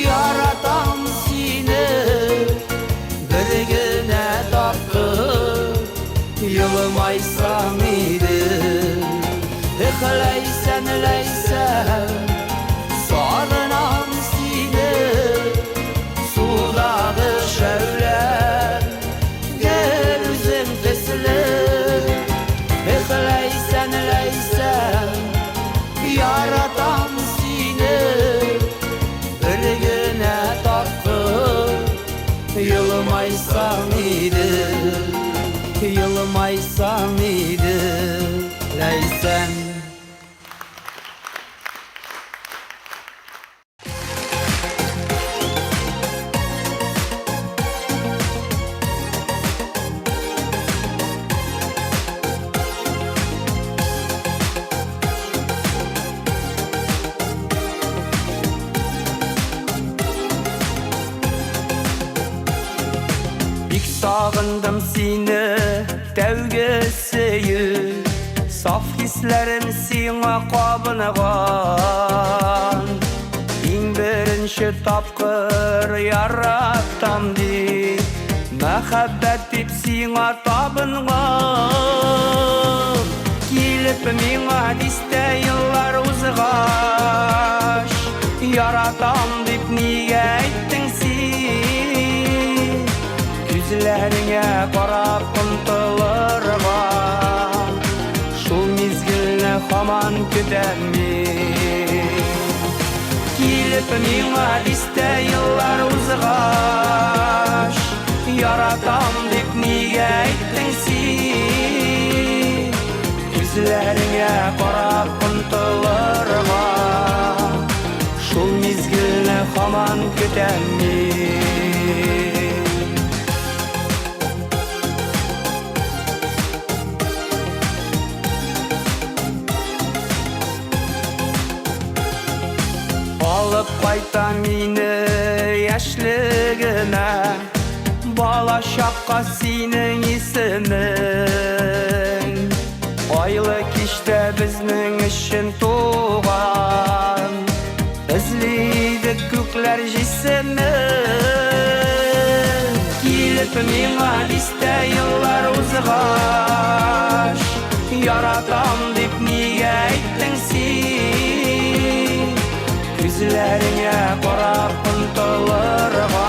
яратам сине, Бер генә тапкыр елмайсаң иде. Эх, Ләйсән, Ләйсән, сагынам сине, Судагы шәүлә гел үзең төсле. Эх, Ләйсән, Ләйсән, яратам сине, Бер генә тапкыр елмайсаң иде, Елмайсаң иде, Ләйсән. Бик сагындым сине, тәүге сөю, Саф хисләрем сиңа кабынган. Иң беренче тапкыр яратам дип, Мәхәббәт дип сиңа табынган. Килеп миңа дистә еллар узгач, Яратам дип нигә әйттең син? Күзләреңә карап омтылырга, Шул мизгелне һаман көтәм мин. Килеп миңа дистә еллар узгач, Яратам дип нигә әйттең син? Күзләреңә карап омтылырга, Шул мизгелне һаман көтәм мин. Кайта мине яшьлегемә, Бала чакка синең исемең. Айлы кичтә безнең өчен туган, Эзли идек күкләр җисемен. Килеп миңа дистә еллар узгач, Яратам дип нигә әйттең син? Күзләреңә карап онтылырга,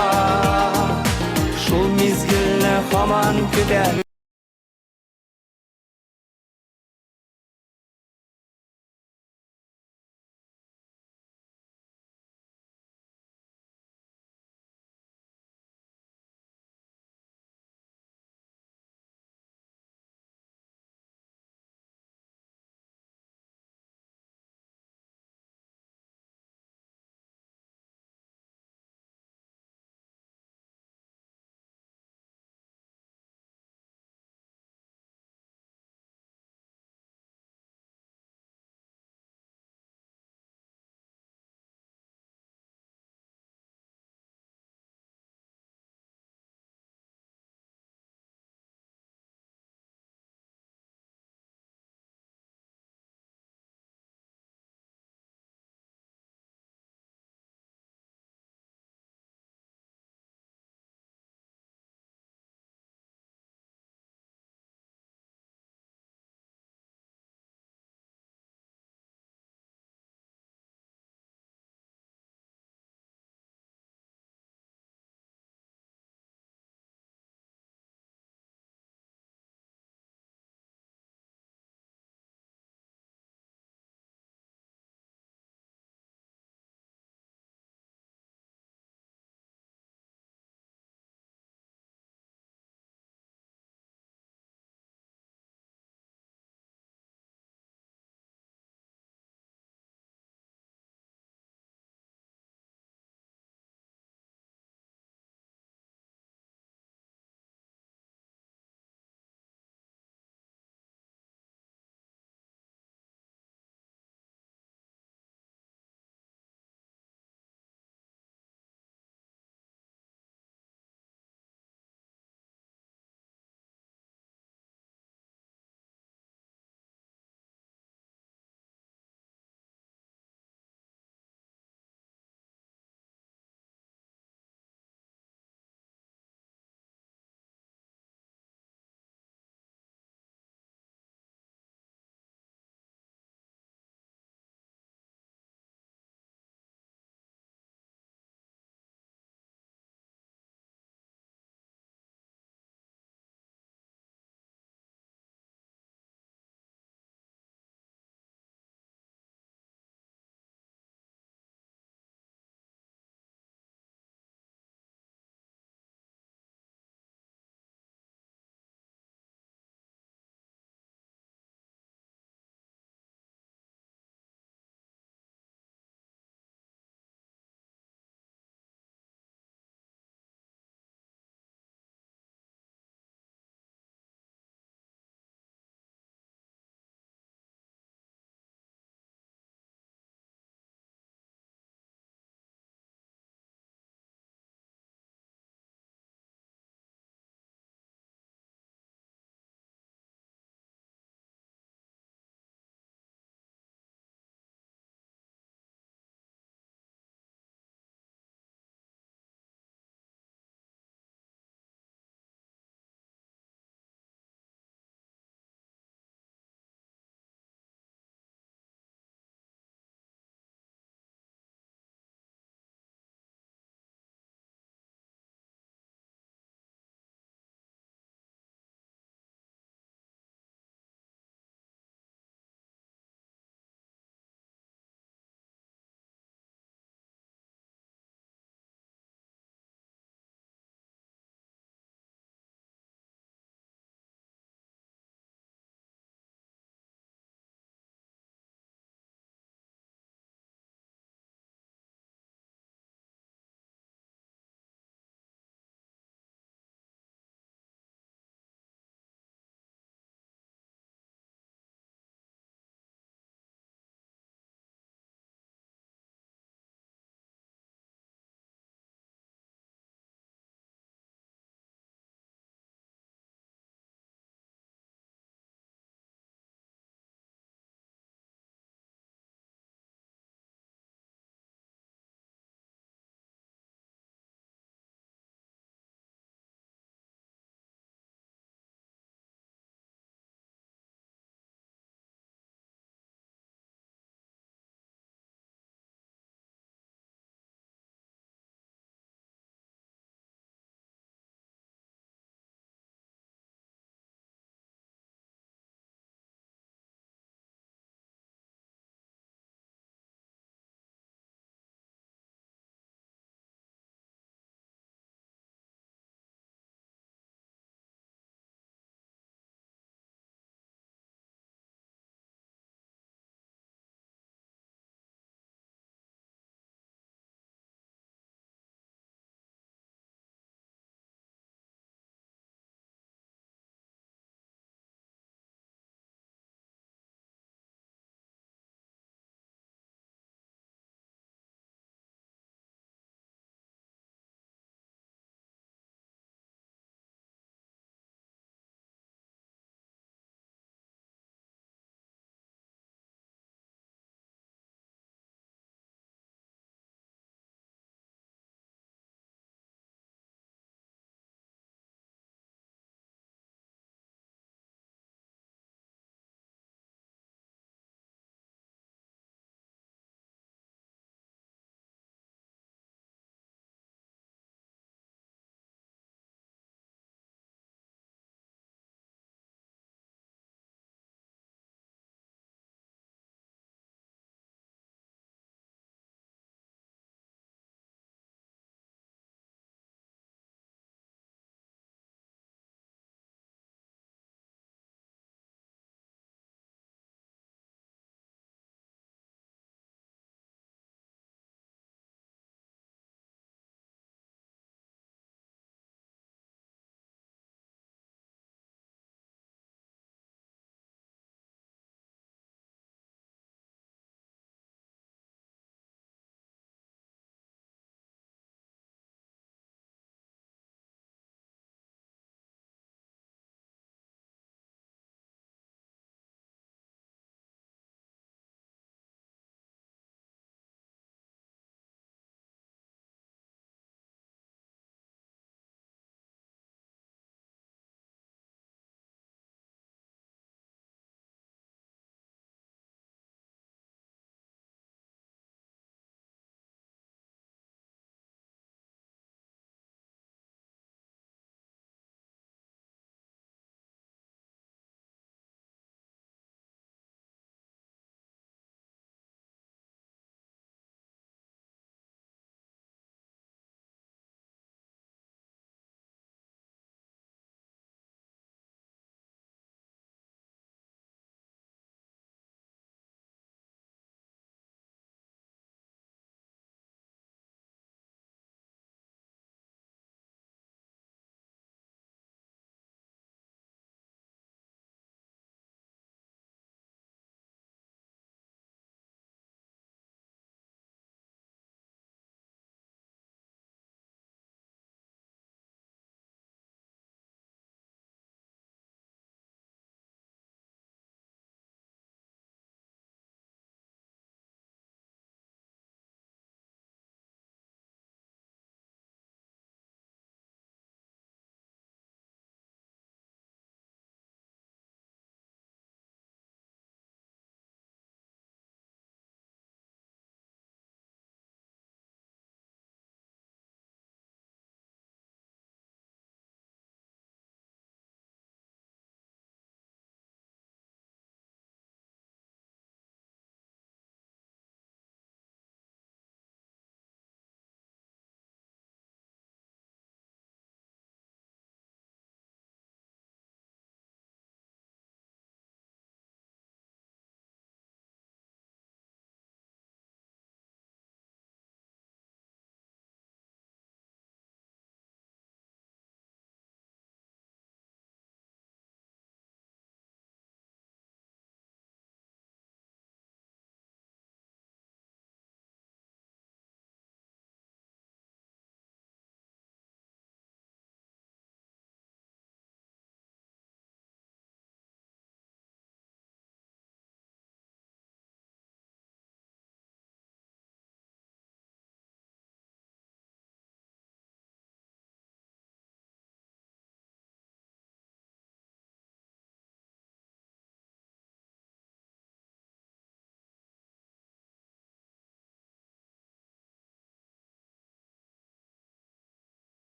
Шул мизгелне һаман көтәм.